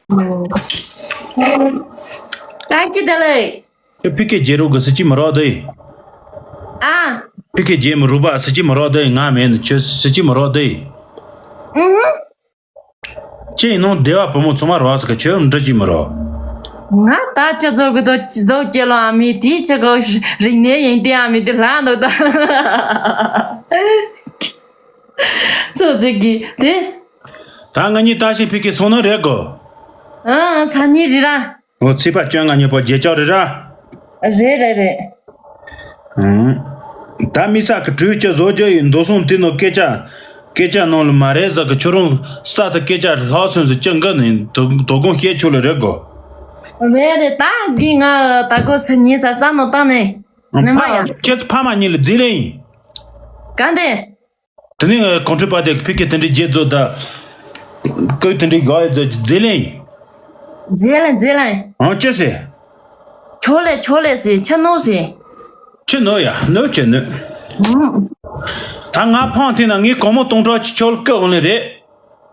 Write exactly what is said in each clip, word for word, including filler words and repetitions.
ད་ཅི་ད་ལེ། ཁྱོད་ཕི་ཁེ་རྒྱལ་རོགས་གི་སྲིད་ཇུས་མི་རོགས་དེ། ཨ། ཕི་ཁེ་རྒྱལ་མི་རུ་པ་སྲིད་ཇུས་མི་རོགས་དེ་ང་མེད་ནི་ཁྱོད་སྲིད་ཇུས་མི་རོགས་དེ། ཨུ་ཧུ། ཅི་ཡིན་ནོ་སྡེ་བ་བུ་མོ་ཚང་མ་རོགས་ཟེར་གི་ཁྱོད་འདྲི་ཅི་མི་རོགས། ང་ད་ཅི་བཟོ་གི་དོ་བཟོ་སྐྱེ་ལོ་ཨ་མི་དེའི་ཆེ་གོ་རིག་གནས་ཡིན་ཏེ་ཨ་མི་དེ་ལྷ་འདུག་ད། ཚོ་ཟིག་གི་དེ། ད་ང་གཉིས་ད་ཞིང་ཕི་ཁེ་སོང་ན་རེད་གོ། ཨ་ས་གཉིས་རི་ར། འོ་ཚེས་པ་བཅོ་ལྔ་ཉིན་པོ་རྗེས་ཆོག་རེད་ར། རེད་རེད་རེད། ཨང་། ད་མི་ས་གི་གྲོས་ཆོད་བཟོ་རྒྱུ་ཡིན་འདུག་སོང་དེ་ནོ་སྐད་ཆ། སྐད་ཆ་ནང་ལ་མ་རེད་ཟེར་གི་ཁྱོད་རང་ས་དེ་སྐད་ཆ་ལྷག་སོང་ཟེར་ཅི་འགའ་ནི་དོ་དོ་དགོང་བཤད་ཆོག་ལེ་རེད་གོ། རེད་རེད་ད་འདི་ང་ད་གོ་ས་ཉིན་ས་ས་ནོ་བཏང་ནས། ནི་མ་ཡ། ཁྱེད་ཚོ་ཕ་མ་གཉིས་ལ་རྫི་ལེ་ཡིན། ག་འདི། དེ་ནས་གོང་ཁྲོས་པ་དེ་ཕི་ཁེ་དེ་འདྲའི་རྗེས་རྫོགས་ད། ཀུ་དེ་འདྲའི་གོ་ཡ་རྫོགས་ཀྱི་རྫི་ལེ་ཡིན། རྫི་ལེ་རྫི་ལེ། ཨང་ཅི་ཟེར། ཆོ་ལེ་ཆོ་ལེ་ཟེར་ཆི་ནོ་ཟེར། ཆི་ནོ་ཡ་ནོ་ཆི་ནོ། ཨང་། ད་ང་ཕང་ཐེངས་ན་ངའི་གོང་མོ་སྟོང་ཕྲག་གཅིག་ཆོལ་ཀི་འོང་ལེ་རེད།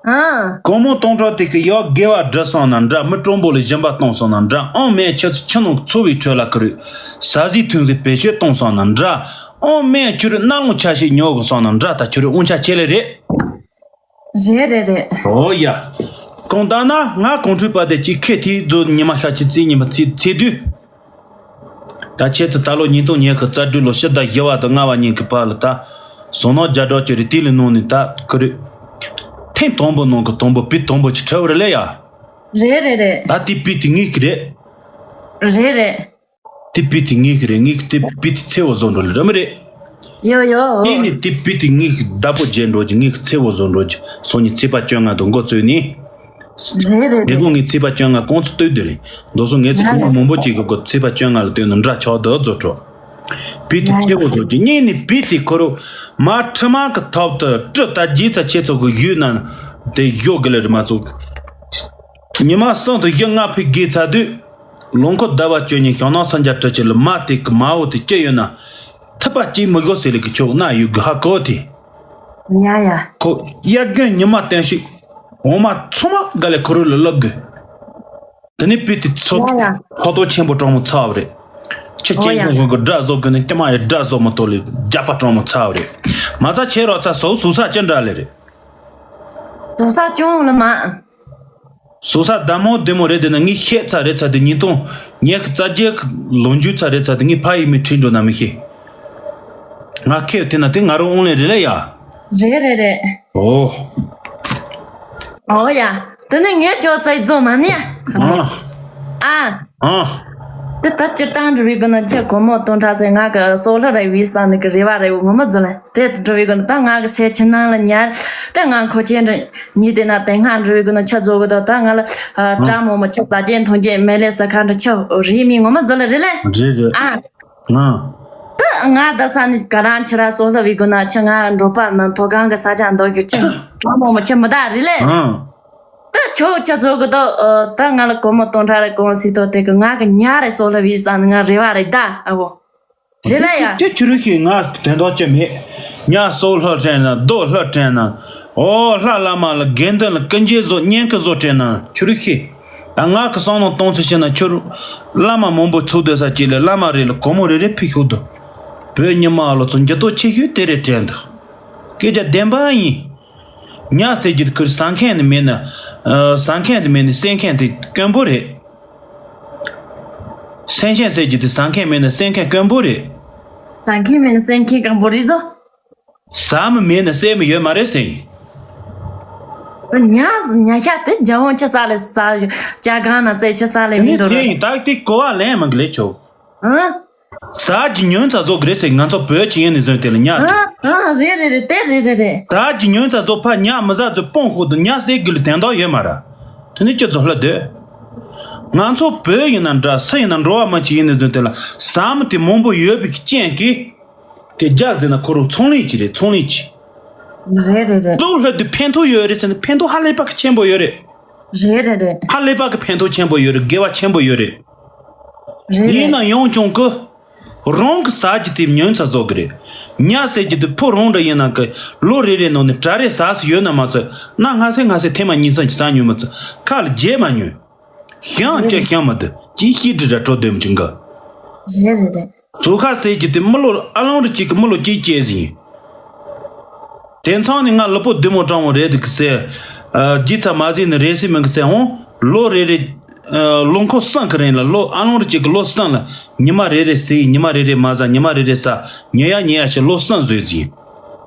ཨང་། གོང་མོ་སྟོང་ཕྲག་དེ་གི་ཡག་དགེ་བ་སྒྲུབ་སོང་ན་འདྲ་མི་དྲང་པོ་ལ་སྦྱིན་པ་གཏོང་སོང་ན་འདྲ་ཨང་མེད་ཁྱེད་ཚོ་ཆུ་ནང་འཚོ་བའི་ཁྲོད་ལ་ཁུར་ས་ཟིག་ཐུན་ཟིག་བེད་སྤྱོད་གཏོང་སོང་ན་འདྲ་ཨང་མེད་ཁྱོད་རང་གནམ་ལོ་ཆ་ཤས་ཉོ་གི་སོང་ན་འདྲ་ད་ཁྱོད་རང་དབང་ཆ་ཆེ་ལེ་རེད། རེད་རེད་རེད། ཨོ་ཡ། གང་ལྟར་ན་ང་གོང་ཁྲོས་པ་དེ་གཅིག་ཁེ་ཐི་རྫོ་ཉི་མ་ཤ་གཅིག་རྩིས་ཉི་མ་རྩིས་རྩིས་དུས། ད་ཁྱེད་ཚོ་ད་ལོ་ཉིས་སྟོང་ཉི་ཤུ་རྩ་དྲུག་ལོ་ཕྱི་ཟླ་བཞི་བ་དང་ལྔ་བ་ཉིན་གྱི་བར་ལ་ད། ཟོ་ནོ་རྒྱ་སྒྲོག་ཅི་རེད་དེ་ལས་ནང་ནས་ད་ཁུ་རེད། ཐེངས་དང་པོ་ནང་གི་དང་པོ་བི་དང་པོ་ཅི་ཁྲ་བར་ལས་ཡ། རེད་རེད་རེད། ད་དེ་བི་དེ་ངེད་ཀྱི་རེད། རེད་རེད། དེ་བི་དེ་ངེད་ཀྱི་རེད་ངེད་ཀྱི་དེ་བི་དེ་ཚེ་བོ་བཟོ་འགྲོ་ལེ་ར་མི་རེད། ཡོ་ཡོ། དེ་ནི་དེ་བི་དེ་ངེད་ཀྱི་བདག་པོ་བརྗེད་འགྲོ་གི་ངེད་ཀྱི་ཚེ་བོ་བཟོ་འགྲོ་གི་སོ་ཉི་ཚེས་པ་བཅོ་ལྔ་དུ་འགོ་བཙུགས་ནས། རེད་རེད་རེད། དེ་གོང་ངས་ཚེས་པ་བཅོ་ལྔ་གོང་ཚུ་བསྟོད་དེ་ལས་མདོ་སོ་ངས་ཚེ་ཁོ་མ་མང་པོ་ཅིག་གི་གོ་ཚེས་པ་བཅོ་ལྔ་ལ་བསྟོད་ནོ་འདྲ་ཆགས་དུ་རྫོ་འཕྲོ། བི་དེ་ཚེ་བོ་བཟོ་གི་སྙིང་ནས་བི་དེ་ཁོ་རོ་མ་ཁྲི་མ་གི་ཐོབ་ཏུ་སྤྲི་ད་རྗེས་ཚ་ཆེ་ཚོ་གི་ཡུལ་ན་དེ་ཡོད་གི་ལེ་རེ་མ་ཚོ། ཉི་མ་གསུམ་དུ་བཞི་ལྔ་ཕི་དགེ་ཚ་དུས། ལོ་འཁོར་ཟླ་བ་བཅུ་གཉིས་ཞང་ནང་སངས་རྒྱས་ཁྲི་ཆེ་ལ་མ་དེ་གི་མ་འོ་དེ་སྐྱེ་ཡོད་ན། ཐུབ་པ་སྐྱེ་མི་དགོས་ཟེར་ལེ་གི་ཆོག་ན་ཡོད་གི་ཧ་གོ་དེ། ཡ་ཡ། ཁོ་གཡག་རྒན་ཉི་མ་བསྟན་ཞིག་འོ་མ་ཚང་མ་ག་ལེ་ཁོ་རོ་ལ་ལབ་དགོས། དེ་ནས་བི་དེ་ཚོ་ཡ་ཡ། ཕོ་ཏོ་ཆེན་པོ་གྲོང་མོ་ཚ་བ་རེད། ཁྱི་ཨོ་ཡ། སྐྱེན་སོང་གི་དགྲ་བཟོ་གི་ནི་ཀྱེ་མ་ཡི་དགྲ་བཟོ་མ་ཐོག་ལེ་རྒྱ་པ་གྲོང་མོ་ཚ་བ་རེད། མ་ཚ་ཆེ་རོ་ཚ་སོ་སོ་ས་ཅི་འདྲ་ལེ་རེད། དོ་ས་ཅུང་ལ་མ། སོ་ས་ད་མོ་བདེ་མོ་རེད་དེ་ན་ངས་ཤེས་ཚ་རེད་ཚ་དེ་ཉིས་སྟོང་ཉི་ཤུ་རྩ་བརྒྱད་ལོ་མཇུག་ཚ་རེད་ཚ་དེ་ངས་ཕ་ཡི་མི་ཁྲིད་འགྲོ་ན་མི་ཤེས། ང་ཁེབས་དེ་ན་དེ་ང་རང་དབང་ལེན་རེད་ལ་ཡ། རེད་རེད་རེད། ཨོ། ཨོ་ཡ། དེ་ནི་ངས་ཁྱོད་ཚ་རྫོགས་མ་ནི་ཨ། ཨ། ཨ། དེ་ད་སྤྱིར་བཏང་འགྲུལ་བའི་སྒོ་ནས་ཁྱེད་གོ་མོ་སྟོང་ཕྲག་ཚེ་ང་གི་སོག་ལྷ་རེ་བའི་ས་ནི་གི་རེ་བ་རེ་བ་ངོ་མ་རྫོགས་ལ་དེ་འགྲུལ་བའི་སྒོ་ནས་ད་ང་གི་སེ་ཆུ་ནང་ལ་ཉར་དེ་ང་ཁོ་ཆེན་འདྲི་ཉིད་དེ་ན་དེ་སྔ་འགྲུལ་བའི་སྒོ་ནས་ཁྱེད་རྫོགས་གི་དོ་ད་ང་ལ་ཨ། བཀྲ་མོ་མོ་ཁྱེད་ཟ་ཅན་འཐུང་ཅན་མེ་ལེ་ས་ཁ་འདྲི་ཁྱེད་རེ་མི་ངོ་མ་རྫོགས་ལ་རེད་ལེ། རེད་རེད། ཨ། ང་། ད་ང་ད་ས་ནི་ག་རང་ཁྱེད་ར་སོག་ལྷ་བའི་སྒོ་ནས་ཁྱེད་ང་འགྲོ་པ་ན་མཐོ་སྒང་གི་ས་ཆ་འདོག་གི་ཁྱེད་བཀྲ་མོ་མོ་ཁྱེད་མི་ད་རེད་ལེ། ཨ། ད་ཁྱོད་ཁྱེད་ཚོ་གི་ད་ཨ། ད་ང་ལ་གོ་མོ་སྟོང་ཕྲག་རེ་གོང་སྲིད་དོ་དེ་གི་ང་གི་ཉ་རེ་སོག་ལྷ་བའི་ས་ནི་ང་རེ་བ་རེ་ད་ཨ་བོ། རེད་ལ་ཡ། དེ་ཁྱོད་རུ་ཤི་ང་དོན་དག་ཅི་མེད། ཉ་སོག་ལྷ་དྲན་ན་རྡོ་ལྷ་དྲན་ན། ཨོ་ལྷ་བླ་མ་ལ་དགེ་འདུན་ལ་ཀུན་མཁྱེན་བཟོ་གཉེན་གི་བཟོ་དྲན་ན་ཁྱོད་རུ་ཤི། ད་ང་གི་བསམ་བློ་གཏོང་ཚུལ་བྱས་ན་ཁྱོད་བླ་མ་མང་པོ་ཚོགས་སྡོད་ས་གཅིག་ལ་བླ་མ་རེ་ལ་གོ་མོ་རེ་རེ་ཕུལ་ཤོག་དོ། བོད་ཉི་མ་ལོ་ཚོ་འགྱུར་ལྡོག་ཆེ་ཤོས་དེ་རེད་དྲན་འདུག་སྐད་ཆ་བདེན་པ་ཡིན། ཉ་ཟེར་གྱི་ཁུར་ཟ་མཁན་ནི་མེད་ན། ཨ། ཟ་མཁན་དེ་མེད་ནི་བསད་མཁན་དེ་དཀོན་པོ་རེད། སེམས་ཅན་ཟེར་གྱི་དེ་ཟ་མཁན་མེད་ནི་བསད་མཁན་དཀོན་པོ་རེད། ཟ་མཁན་མེད་ནི་བསད་མཁན་དཀོན་པོ་རེད་ཟོ། ཟ་མི་མེད་ན་བསད་མི་ཡོད་མ་རེད་ཟེར་ཡིན། ཉ་ཉ་ཤ་དེ་རྒྱ་བོ་ཆི་ས་ལས་ཟ། ཅ་གང་ན་བཙལ་ཆི་ས་ལས་དེ་མི་ནས་འདུག་ཟེར་ར། ཡིན་ད་དེ་གོ་བ་ལེན་མི་དགོས་ལེ་ཆོག་ཨང་། ཟ་རྒྱུ་ཉོན་ཚ་བཟོ་གི་རེད་ཟེར་ང་ཚོ་བོད་ཀྱི་ཡིན་ནས་བཟོས་དེ་ལ་ཉ་རེད། ཨང་ཨང་རེད་རེད་རེད་དེ་རེད་རེད་རེད། ཟ་རྒྱུ་ཉོན་ཚ་བཟོ་ཕ་ཉ་མི་ཟ་ཚོ་སྤོང་ཤོག་ཏུ་ཉ་ཟེར་གི་ལ་དན་དག་ཡོད་མ་ར། དེ་ནི་ཅི་ཚོ་ལྷ་སྡོད། ང་ཚོ་བོད་ཡིན་ན་འདྲ་སུ་ཡིན་ན་འགྲོ་བ་མི་གཅིག་ཡིན་ནས་བཟོས་དེ་ལ་ཟ་མི་དེ་མང་པོ་ཡོད་པའི་རྐྱེན་གྱིས། དེ་རྒྱག་ཟེར་ན་ཁོ་རང་ཚོང་ལས་ཅིག་རེད་ཚོང་ལས་ཅིག་རེད་རེད་རེད། གཙོ་བོ་ལྷ་དེ་ཕན་ཐོགས་ཡོད་རེད་ཟེར་ན་ཕན་ཐོགས་ཧ་ལས་པ་གི་ཆེན་པོ་ཡོད་རེད། རེད་རེད་རེད། ཧ་ལས་པ་གི་ཕན་ཐོགས་ཆེན་པོ་ཡོད་རེད་དགེ་བ་ཆེན་པོ་ཡོད་རེད། རེད་ཡིན་རེད། ན་ཡང་ཀྱང་གི་རང་གི་ཟ་རྒྱུ་དེ་ཉོན་ཚ་བཟོ་གི་རེད། ཉ་ཟེར་རྒྱུ་དེ་ཕོ་རང་འདྲ་ཡིན་ན་གི་ལོ་རེ་རེ་ནང་ནས་གྲ་རེ་ཟ་སུ་ཡོད་ན་མ་ཚད་ན་སྔ་སེ་སྔ་སེ་ཐེངས་མ་གཉིས་གསུམ་གྱི་ཟ་ཉོན་མ་ཚད་ཁ་ལ་རྗེས་མ་ཉོན། ཤང་ཅི་ཤང་མི་འདུག་ཅི་ཤི་དྲི་ར་བྲོ་དོན་ཅིང་གི། རེད་རེད་རེད། ཙོ་ཁ་ཟེར་གྱི་དེ་མི་ལོ་ཨ་ལོང་རི་གཅིག་གི་མི་ལོ་གཅིག་སྐྱེས་ཟིན། དེ་མཚང་ནས་ང་ལུས་པོ་བདུད་མོ་སྤྲང་བོ་རེད་འདུག་གི་ཟེར། ཨ། རྗེས་ཚ་མ་ཟིན་ནི་རེད་སྲིད་མིན་གི་ཟེར་འོང་ལོ་རེ་རེ། ཨ། ལོ་འཁོར་གསུམ་གི་རིང་ལ་ལོ་ཨ་ལོང་རི་གཅིག་གི་ལོ་གསུམ་ལ་ཉི་མ་རེ་རེ་ཟས་ཉི་མ་རེ་རེ་མ་ཟ་ཉི་མ་རེ་རེ་ཟ་ཉི་ཡ་ཉི་ཡ་ཞེས་ལོ་གསུམ་བཟོས་ཟིན།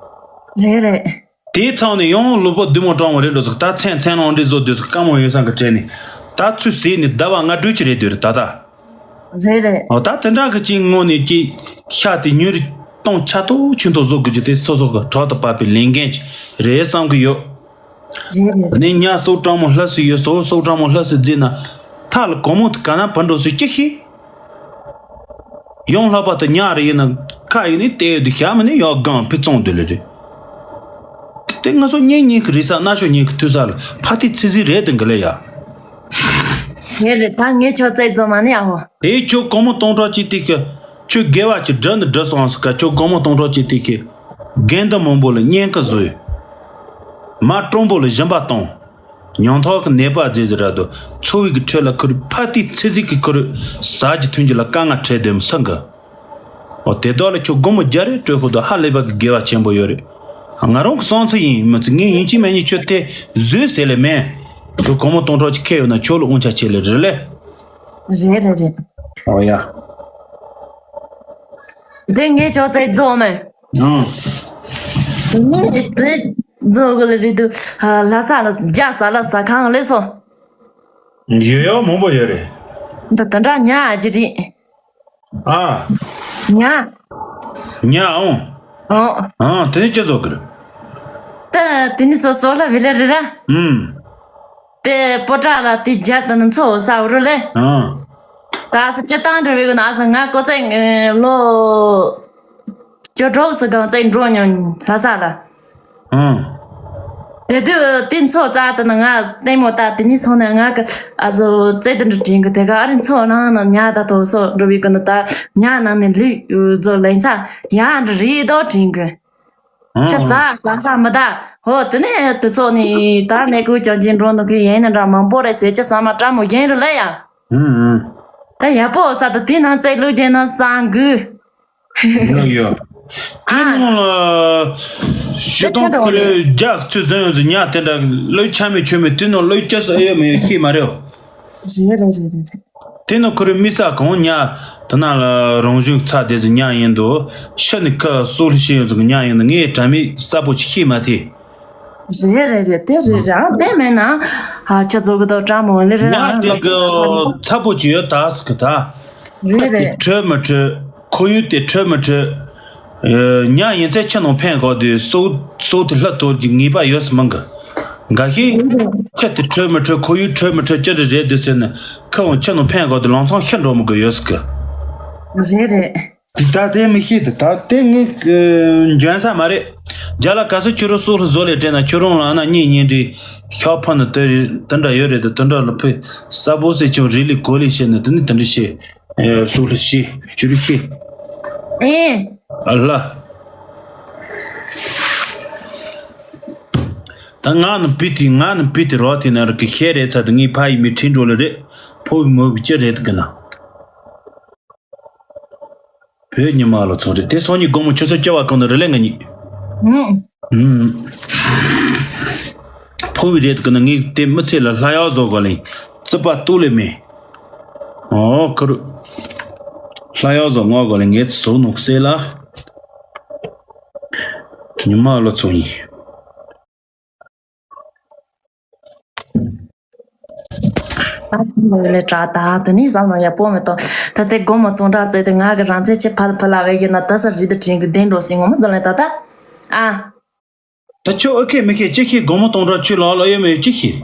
རེད་རེད། དེའི་མཚམས་ནས་ཡང་ལུས་པོ་བདུད་མོ་སྤྲང་བོ་རེད་འགྲོ་ཟིག་ད་མཚན་མཚན་ནང་འདྲི་བཟོ་དུས་སུ་དཀའ་མོ་ཡོད་སང་གི་དྲན་ནས་ད་ཚུར་ཟས་ནས་ཟླ་བ་ལྔ་དྲུག་ཅིག་རེད་འདོད་རེད་ད་ལྟ། རེད་རེད། འོ་ད་དེ་འདྲ་གི་ཅིག་སྔོན་ནས་ཅིག་ཤ་དེ་ཉུང་རུ་གཏོང་ཆ་ཏོག་ཆུང་ཏོག་བཟོ་དགོས་རྒྱུ་དེ་སོ་སོ་གི་གྲོགས་དང་བབ་པའི་ལས་འགན་ཅིག་རེད་བསམ་གི་ཡོད། རེད་རེད། ནས་ཉ་སོག་སྤྲང་མོ་ལྷ་སི་ཡོད་སོག་སོག་སྤྲང་མོ་ལྷ་སི་བརྫིས་ན་ཐག་ལ་གོ་མོ་དེ་ག་ན་བུད་འགྲོ་སྲིད་ཅི་ཤེས། ཡང་ལྷག་པར་དུ་ཉག་རེ་ཡིན་ན་ཁ་ཡིན་ནི་དེ་ཡོད་དུ་ཤ་མི་ནི་ཡག་གང་ཕི་བཙོང་དུ་ལེ་རེད། དེ་ང་ཚོ་གཉེན་ཉེ་གི་རེད་ས་གནའ་ཤོག་ཉེ་གི་ཐུ་ས་ལ་ཕ་ཏི་ཚི་ཟི་རེད་དུ་འགི་ལེ་ཡ། ཧེ་རེད་ད་ངས་ཆོ་ཙེ་རྫོ་མ་ནི་ཨ་ཧོ། ཧེ་ཁྱོད་གོང་མོ་སྟོང་ཕྲག་གཅིག་དེ་གི་ཁྱོད་དགེ་བ་གྱི་འབྲུ་ནི་འབྲུ་སོང་ཟི་ཀ་ཁྱོད་གོང་མོ་སྟོང་ཕྲག་གཅིག་དེ་གི་དགེ་འདུན་མང་པོ་ལ་གཉེན་ཁ་བཟོས། མ་སྤྲང་པོ་ལ་སྦྱིན་པ་གཏོང་། ཉང་ཐོག་གི་ནད་པ་རྫས་ཟེར་ར་དོ། འཚོ་བའི་གི་ཁྲོད་ལ་ཁུར་ཕ་ཏི་ཚེ་ཟིག་གི་ཁུར་ཟ་གྱི་ཐུན་གྱི་ལ་དཀའ་ངལ་འཕྲད་དེ་མི་སང་གི། འོ་དེ་དག་ལ་ཁྱོད་སྒོར་མོ་བརྒྱ་རེ་སྤྲོད་ཁོ་དོ་ཧ་ལས་པ་གི་དགེ་བ་ཆེན་པོ་ཡོད་རེད། ང་རང་གི་བསམ་ཚུལ་ཡིན་མི་ཚེ་ངས་ཡིན་གཅིག་མིན་གཉིས་ཁྱོད་དེ་བཟོས་ཟེར་ལེ་མེད། ཁྱོད་སྒོར་མོ་སྟོང་ཕྲག་ཅིག་ཁེལ་ཡོད་ན་ཁྱོད་ལ་དབང་ཆ་ཆེ་ལེ་རེད་ལེ། རེད་རེད་རེད། འོ་ཡ། དེ་ངས་ཆོ་ཙེ་རྫོ་མེ། ཨང་། དེ་ནས་དེ་རྫོ་གི་ལ་རེད་དུ་ལྷ་ས་ལ་རྒྱ་ས་ལ་ས་ཁང་ལས་སོ། ཡོད་ཡོད་མང་པོ་ཡོད་རེད། འདི་དེ་འདྲ་ཉག་ཨ་ཅི་རེད། ཨ། ཉག་ཉག་ཨང་། ཨང་། ཨང་དེ་ནས་ཅི་བཟོ་གི་རེད། ད་དེ་ནས་ཚོ་སོ་ལ་བི་ལ་རེད་ར། ཨུམ། དེ་པོ་ཏྲ་ལ་དེ་རྒྱ་དེ་ནི་མཚོ་ས་བ་རུ་ལེ། ཨང་། ད་ས་སྤྱི་བཏང་འགྲོ་བའི་གི་ན་ས་ང་ཀོ་ཙེ་ལོ་བཅུ་དྲུག་སི་གང་ཙེ་འགྲོ་མྱོང་ལྷ་ས་ལ། ཨང་། དེ་དུས་དེ་མཚོ་རྩ་དེ་ནི་ང་ལྟད་མོ་ལྟ་དེ་ནི་སོང་ནས་ང་གི་ཨ་ཟོ་ཙེ་དེ་འདྲ་དྲན་གི་དེ་ག་ཨ་རི་མཚོ་ནང་ན་ཉ་ད་དོ་སོ་འགྲོ་བའི་གི་ནི་ད་ཉ་ནང་ནས་ལུས་ཟོ་ལེན་ས་ཡ་འདྲ་རེད་དོ་དྲན་གི། ཨང་། ཅི་ཟ་ཟ་ས་མི་ད། ཧོ་དེ་ནས་དེ་ཚོ་ནི་ད་གནས་སྐོར་ཅང་ཅིན་འགྲོ་འདུག་གི་ཡིན་ནི་འདྲ་མང་པོ་རེད་ཟེར་ཅི་ཟ་མ་ཀྲ་མོ་ཡིན་རུ་ལ་ཡ། ཨུམ་ཨུམ། ད་ཡག་པོ་ས་ད་དེ་ནང་ཙེ་ལུག་རྒྱལ་ན་སང་གུ། ཡོ་ཡོ། དེ་ནང་ལ་ཞུ་དང་ཁོ་ལས་རྒྱག་ཚུལ་ཟིན་ཡོང་ཟིན་ཉག་དེ་འདྲ་ལོས་ཆ་མེད་ཆོས་མེད་དེ་ནང་ལོས་ཅི་ཟ་ཡོད་མེད་ཤེས་མ་རེད། རེད་རེད་རེད་རེད། དེ་ནི་ཁོ་རེ་མི་ས་གང་ཉ། དེ་ན་ལ་རང་བཞིན་ཚ་དེ་ཟི་ཉ་ཡིན་དོ། ཤི་ནི་ཁ་སོ་ལི་ཤི་ཡོད་ཟི་ཉ་ཡིན་ནི་ངས་དྲ་མི་ས་པོ་ཅི་ཤི་མ་ཐེ། རེད་རེད་རེད་དེ་རེད་རང་དེ་མེད་ན། ཧ་ཆ་ཚོ་གི་དོ་དྲ་མོ་ལི་རེད་ཉ་རང་དེ་གི་ཚ་པོ་ཅི་ཡོད་ད་སི་གི་ད། རེད་རེད། ཁྲོད་མི་ཁྲོད། ཁོར་ཡུག་དེ་ཁྲོད་མི་ཁྲོད། ཨེ། ཉ་ཡིན་ཚད་ཁྱི་ནང་འཕེན་དགོས་དུས་སྲོག་སྲོག་དེ་ལྷ་གཏོར་གྱི་ངེས་པ་ཡོད་སི་མང་གི། འགའ་ཞིག་ཁྱི་དེ་ཁྲོད་མི་ཁྲོད་ཁོར་ཡུག་ཁྲོད་མི་ཁྲོད་ཅི་རེད་རེད་དུས་ཟེར་ནས་ཁོ་འོང་ཁྱི་ནང་འཕེན་དགོས་དུས་ལང་ཚང་ཤི་འགྲོ་མི་དགོས་ཡོད་སི་གི། རེད་རེད། དེ་ད་དེ་མི་ཤེས་དེ་ད་དེ་ངས་འཇོན་ས་མ་རེད། རྒྱ་ལ་ག་སུ་ཁྱོད་རང་སྲོག་ལ་བཟོ་ལས་དྲན་ན་ཁྱོད་རང་ལ་ཨ་ན་གཉིས་གཉིས་འདྲི་ཤག་ཕ་ནི་དེ་རེད་དེ་འདྲ་ཡོད་རེད་དེ་དེ་འདྲ་ལ་ཕུ་ས་བོ་སེ་ཁྱོད་རི་ལི་གོ་ལི་བཤད་ནས་དེ་ནི་དེ་འདྲ་བཤད། ཨེ། སུ་ལ་ཤི། ཁྱོད་རིག་ཤི། ཨེ། ཨ་ལ། ད་ང་ནི་བི་ཏི་ང་ནི་བི་ཏི་རོ་ཏི་ན་རི་གི་ཤེས་རེད་ཚ་དེ་ངའི་ཕ་ཡི་མི་ཁྲིན་འགྲོ་ལེ་རེད། ཕོ་བི་མོ་བི་ཅི་རེད་གི་ན། བོད་ཉི་མ་ལོ་ཚོ་རེད་དེ་སང་ཉིན་དགོང་མོ་ཆུ་ཚོད་བཅུ་བ་གང་དུ་རི་ལེ་ང་གཉིས། ཧུམ། ཧུམ། ཕོ་བི་རེད་གི་ན་ངའི་དེ་མི་ཚེ་ལ་ལྷ་ཡག་བཟོ་དགོས་ལེ། རྩིས་པ་ཏུ་ལེ་མེ། ཨོ་ཁུར། ལྷ་ཡག་བཟོ་ངོ་དགོས་ལེ་ངའི་ཚོ་ནུག་སེ་ལ། ཉི་མ་ལོ་ཚོ་ཡིན། ལས་དྲག་ད་དེ་ནས་བསམ་བློ་ཡག་པོ་མི་གཏོང་། ད་ལྟའི་སྒོར་མོ་སྟོང་ཕྲག་བཙལ་ཏེ་ང་གི་རང་བཙན་ཆེ་ཕ་ལ་ཕ་ལ་བས་ཀྱི་ན་ད་ས་རི་དུ་དྲན་གི་བདེ་འགྲོ་སྲིད་ངོ་མ་འཛོམས་ལེ་ད་ད། ཨ། ད་ཁྱོད་ཨོ་ཁེ་མི་ཁེ་ཅི་ཤེས་སྒོར་མོ་སྟོང་ཕྲག་ཁྱོད་ལག་ལ་ཡོད་མེད་ཅི་ཤེས།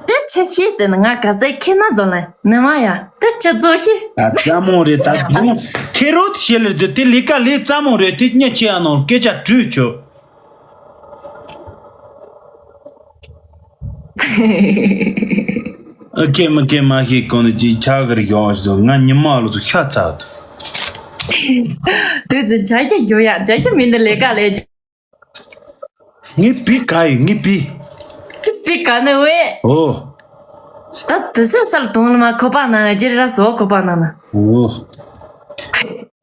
དེ་ཆི་ཤེས་དེ་ནི་ང་ག་ཟེ་ཁེ་ན་འཛོམས་ལེ་ནི་མ་ཡ་དེ་ཆི་ཚོ་ཤེས། ད་ཙམ་མོ་རེད་ད་དུང་ཁེ་རོ་དེ་ཤེས་ལེ་དེ་ལས་ཀ་ལས་ཙམ་མོ་རེད་དེ་ཉ་ཆེ་ཡ་ནོ་སྐད་ཆ་དྲུད་ཁྱོད། ཨ་ཀེ་མ་ཀེ་མ་ཤེས་གོ་ནི་ཅི་ཆག་གི་རེད་ཡོང་ཞིག་ང་ཉི་མ་ལོ་ཚོ་ཤ་ཚ། དུས་ཚོད་ཆ་ཤས་ཡོད་ཡ་ཆ་ཤས་མི་འདི་ལས་ཀ་ལས། ངའི་བི་ག་ཡི་ངའི་བི། བི་ག་ནི་ཝེ། ཨོ། ད་དུས་ཚོད་གསར་གཏོང་ལ་མ་ཁོ་པ་ན་རྒྱལ་ར་སོ་ཁོ་པ་ན་ན། འོ།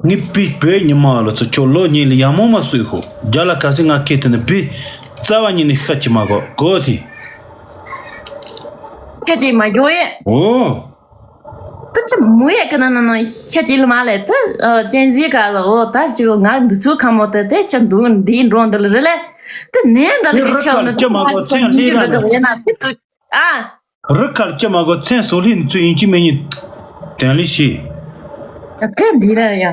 ངའི་པི་བོད་ཉི་མ་ལོ་ཚོ་ཁྱོད་ལོ་གཉིས་ལ་ཡང་མོ་མ་སུས་ཧོ། རྒྱ་ལ་ག་སི་ང་ཁེ་ཐི་ནི་པི་རྩ་བ་ཉིད་ནས་ཤ་ཅི་མ་གོ་གོ་ཐི། ཤ་ཅི་མ་གོ་ཡེ། འོ། ད་ཅི་མོ་ཡེ་གི་ན་ན་ན་ཤ་ཅི་ལ་མ་ལས་ད་ཅན་ཟི་ག་ལ་འོ་ད་ཅི་ང་འདི་ཚོ་ཁ་མོ་ད་དེ་ཅི་འདུག་འདི་འགྲོ་འདི་ལ་རེ་ལས་ད་ནས་འདྲ་ལ་གི་ཤ་ན་ཅི་མ་གོ་ཚེ་ལི་ན་ལ་ཡེ་ན་དེ་དུ་ཨ། རི་ཁར་ཅི་མ་གོ་མཚན་བཟོ་ལྷིན་ཚུལ་ཡིན་གཅིག་མིན་གཉིས་དོན་ལས་ཤེས། ད་ག་འདི་ར་ཡ།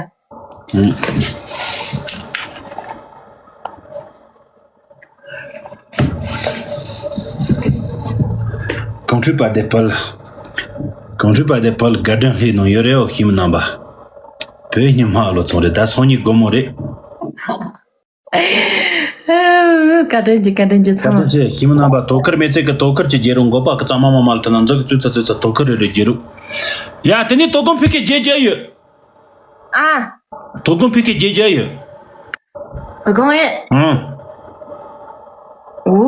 གངས་ཁྲོད་པ་དེ་པལ། གངས་ཁྲོད་པ་དེ་པལ་དགའ་ལྡན་ལྷས་ནང་ཡོད་རེད་འོ་ཤིང་མི་རྣམ་པ། བོད་ཉི་མ་ལོ་ཚོང་རེད་ད་སང་ཉིན་དགོང་མོ་རེད། བཀའ་དྲིན་ཆེ་བཀའ་དྲིན་ཆེ་ཚང་མ། བཀའ་དྲིན་ཆེ་ཤིང་མི་རྣམ་པ། དོ་ཁུར་མེད་ཚེ་གི་དོ་ཁུར་གྱི་རྒྱལ་རོང་འགོ་པ་གི་གཙང་མ་མ་མ་ལ་ཐ་ན་འཛག་གི་ཙུ་ཚ་ཙུ་ཚ་དོ་ཁུར་རེ་རེ་རྒྱལ་རུ། ཡ་དེ་ནི་དོ་དགོང་ཕི་ཁེ་རྒྱལ་རྒྱལ་ཡོད། ཨ། དོ་དགོང་ཕི་ཁེ་རྒྱལ་རྒྱལ་ཡོད། དོ་དགོང་ཨེ། ཨང་། འུ།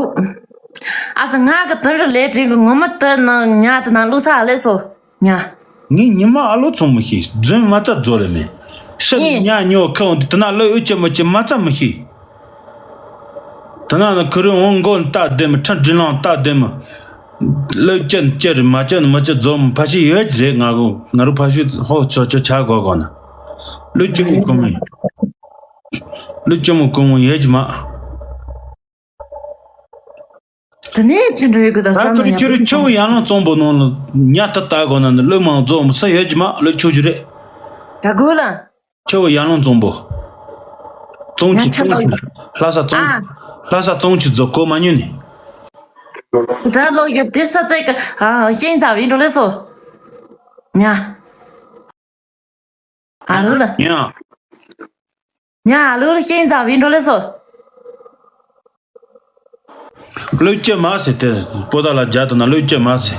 ཨ་ས་ང་གི་དོན་རུ་ལས་དྲིན་གི་ངོ་མ་དོན་ན་ཉ་དེ་ན་ལུག་ས་ཨ་ལས་སོ། ཉ། ངས་ཉི་མ་ཨ་ལོ་ཚོང་མི་ཤེས་རྫུན་མ་ད་རྫོ་ལེ་མེ། ཤི་ཨེ། ཉ་ཉོ་ཁ་འོང་དུ་དེ་ན་ལོ་ཨུ་ཅེ་མོ་ཅེ་མ་ཙམ་མི་ཤེས། དེ་ན་ནི་ཁུ་རུ་འོང་མགོ་ལྟ་བདེ་མི་ཁྲ་འདྲི་ལང་ལྟ་བདེ་མི། ལོ་ཅན་ཅེ་རི་མ་ཅན་མི་ཅེ་རྫོ་མི་ཕ་ཤི་ཡོད་རེད་ང་གོ་ང་རུ་ཕ་ཤི་ཧོ་ཆོ་ཆོ་ཆ་གོ་གོ་ན། ལོ་ཅེ་མོ་གོ་མི། ལོ་ཅེ་མོ་གོ་མོ་ཡོད་ཀྱི་མ། དེ་ནས་ཁྱེད་འགྲོ་ཡི་གི་ད་ད་བསམ་ན་ཡག་པོ། ཁྱོད་ཁྱོད་ཡར་ལངས་གཙང་པོ་ནང་ལ་ཉ་ད་ལྟ་དགོས་ན་ནི་ལོས་མང་རྫོགས་མི་ས་ཡོད་ཀྱི་མ་ལོས་ཆོག་རྒྱུ་རེད། ད་དགོས་ལ། ཁྱོད་ཡར་ལངས་གཙང་པོ། གཙང་ཉ་ཆི་ཆ་གཙང་ལོ་ཆི། ལྷ་ས་གཙང་། ཨ། ལྷ་ས་གཙང་ཆི་རྫོགས་གོ་མ་ཉོས་ནི། ད་ལོ་ཡོད་དེ་ས་ཚད་ཀྱི་ཨ་ཤེས་ཚ་བའི་འགྲོ་ལས་སོ། ཉ། ཨ་རུ་ལ། ཡང་། ཉ་ཨ་ལུ་ལ་ཤེས་ཚ་བའི་འགྲོ་ལས་སོ། ལོས་ཅི་མ་ཟེར་དེ་པོ་ཏ་ལ་རྒྱ་དུ་ན་ལོས་ཅི་མ་ཟེར།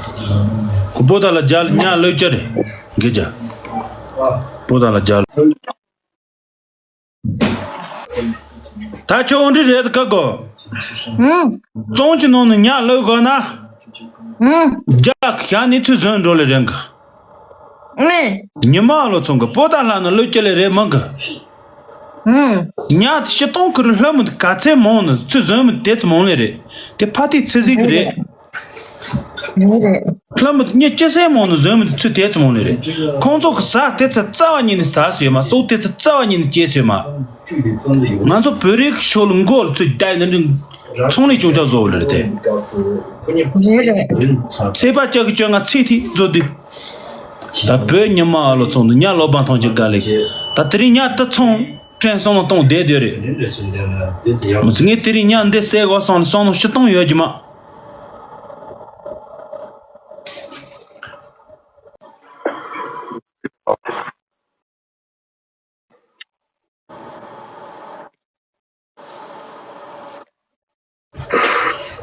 ཁོ་པོ་ཏ་ལ་རྒྱ་ལ་ཉ་ལོས་ཅི་རེད་གི་རྒྱ། པོ་ཏ་ལ་རྒྱ་ལ། ད་ཁྱོད་འདྲི་རེད་ག་གོ། ཨུམ། གཙང་ཆི་ནང་ནས་ཉ་ལོས་གོ་ན། ཨུམ། རྒྱ་ཁྱ་ནི་ཚུལ་བཟོས་འགྲོ་ལས་རན་གི། ཨེ། ཉི་མ་ལོ་ཚོང་གི་པོ་ཏ་ལ་ན་ལོས་ཅི་ལས་རེད་མང་གི། ཨུམ། ཉ་ཤི་སྟོང་ཁུ་རུ་ལྷ་མི་ག་ཚད་མང་ནི་ཚུལ་བཟོས་མི་དེ་ཚོ་མང་ལས་རེད། དེ་ཕ་ཏི་ཚེ་ཟིག་གི་རེད། རེད་རེད། ལྷ་མི་ཉི་ཅི་སེ་མང་ནི་བཟོས་མི་དེ་ཚུལ་དེ་ཚོ་མང་ལས་རེད། ཁོང་ཚོ་གི་ཟ་དེ་ཚོ་རྩ་བ་ཉིད་ནས་ཟ་སོ་ཡོད་མ་སོག་དེ་ཚོ་རྩ་བ་ཉིད་ནས་སྐྱེས་སོ་ཡོད་མ། ང་ཚོ་བོད་རིགས་ཤོ་ལ་མགོ་ལ་ཚུལ་བསྡད་ནི་འདྲི། ཚོང་ལས་ཅུང་ཅག་བཟོ་བ་ལ་རེད་དེ། རེད་རེད། ཚེས་པ་ལྕགས་ཀྱི་བཅོ་ལྔ་ཚེས་ཐིག་བཟོ་དུས། ད་བོད་ཉི་མ་ཨ་ལོ་ཚོང་དུ་ཉ་ལོ་བ་ཐོང་ཅིག་དགའ་ལེ། ད་དེ་རིང་ཉ་ད་ཚོང་ཕྲན་སོང་ལ་གཏོང་བསྡད་དེ་རེད། མི་ཚེ་ངས་དེ་རིང་ཉ་འདི་སེ་གོ་སོང་ལ་སོང་ལ་ཤི་གཏོང་ཡོད་ཀྱི་མ།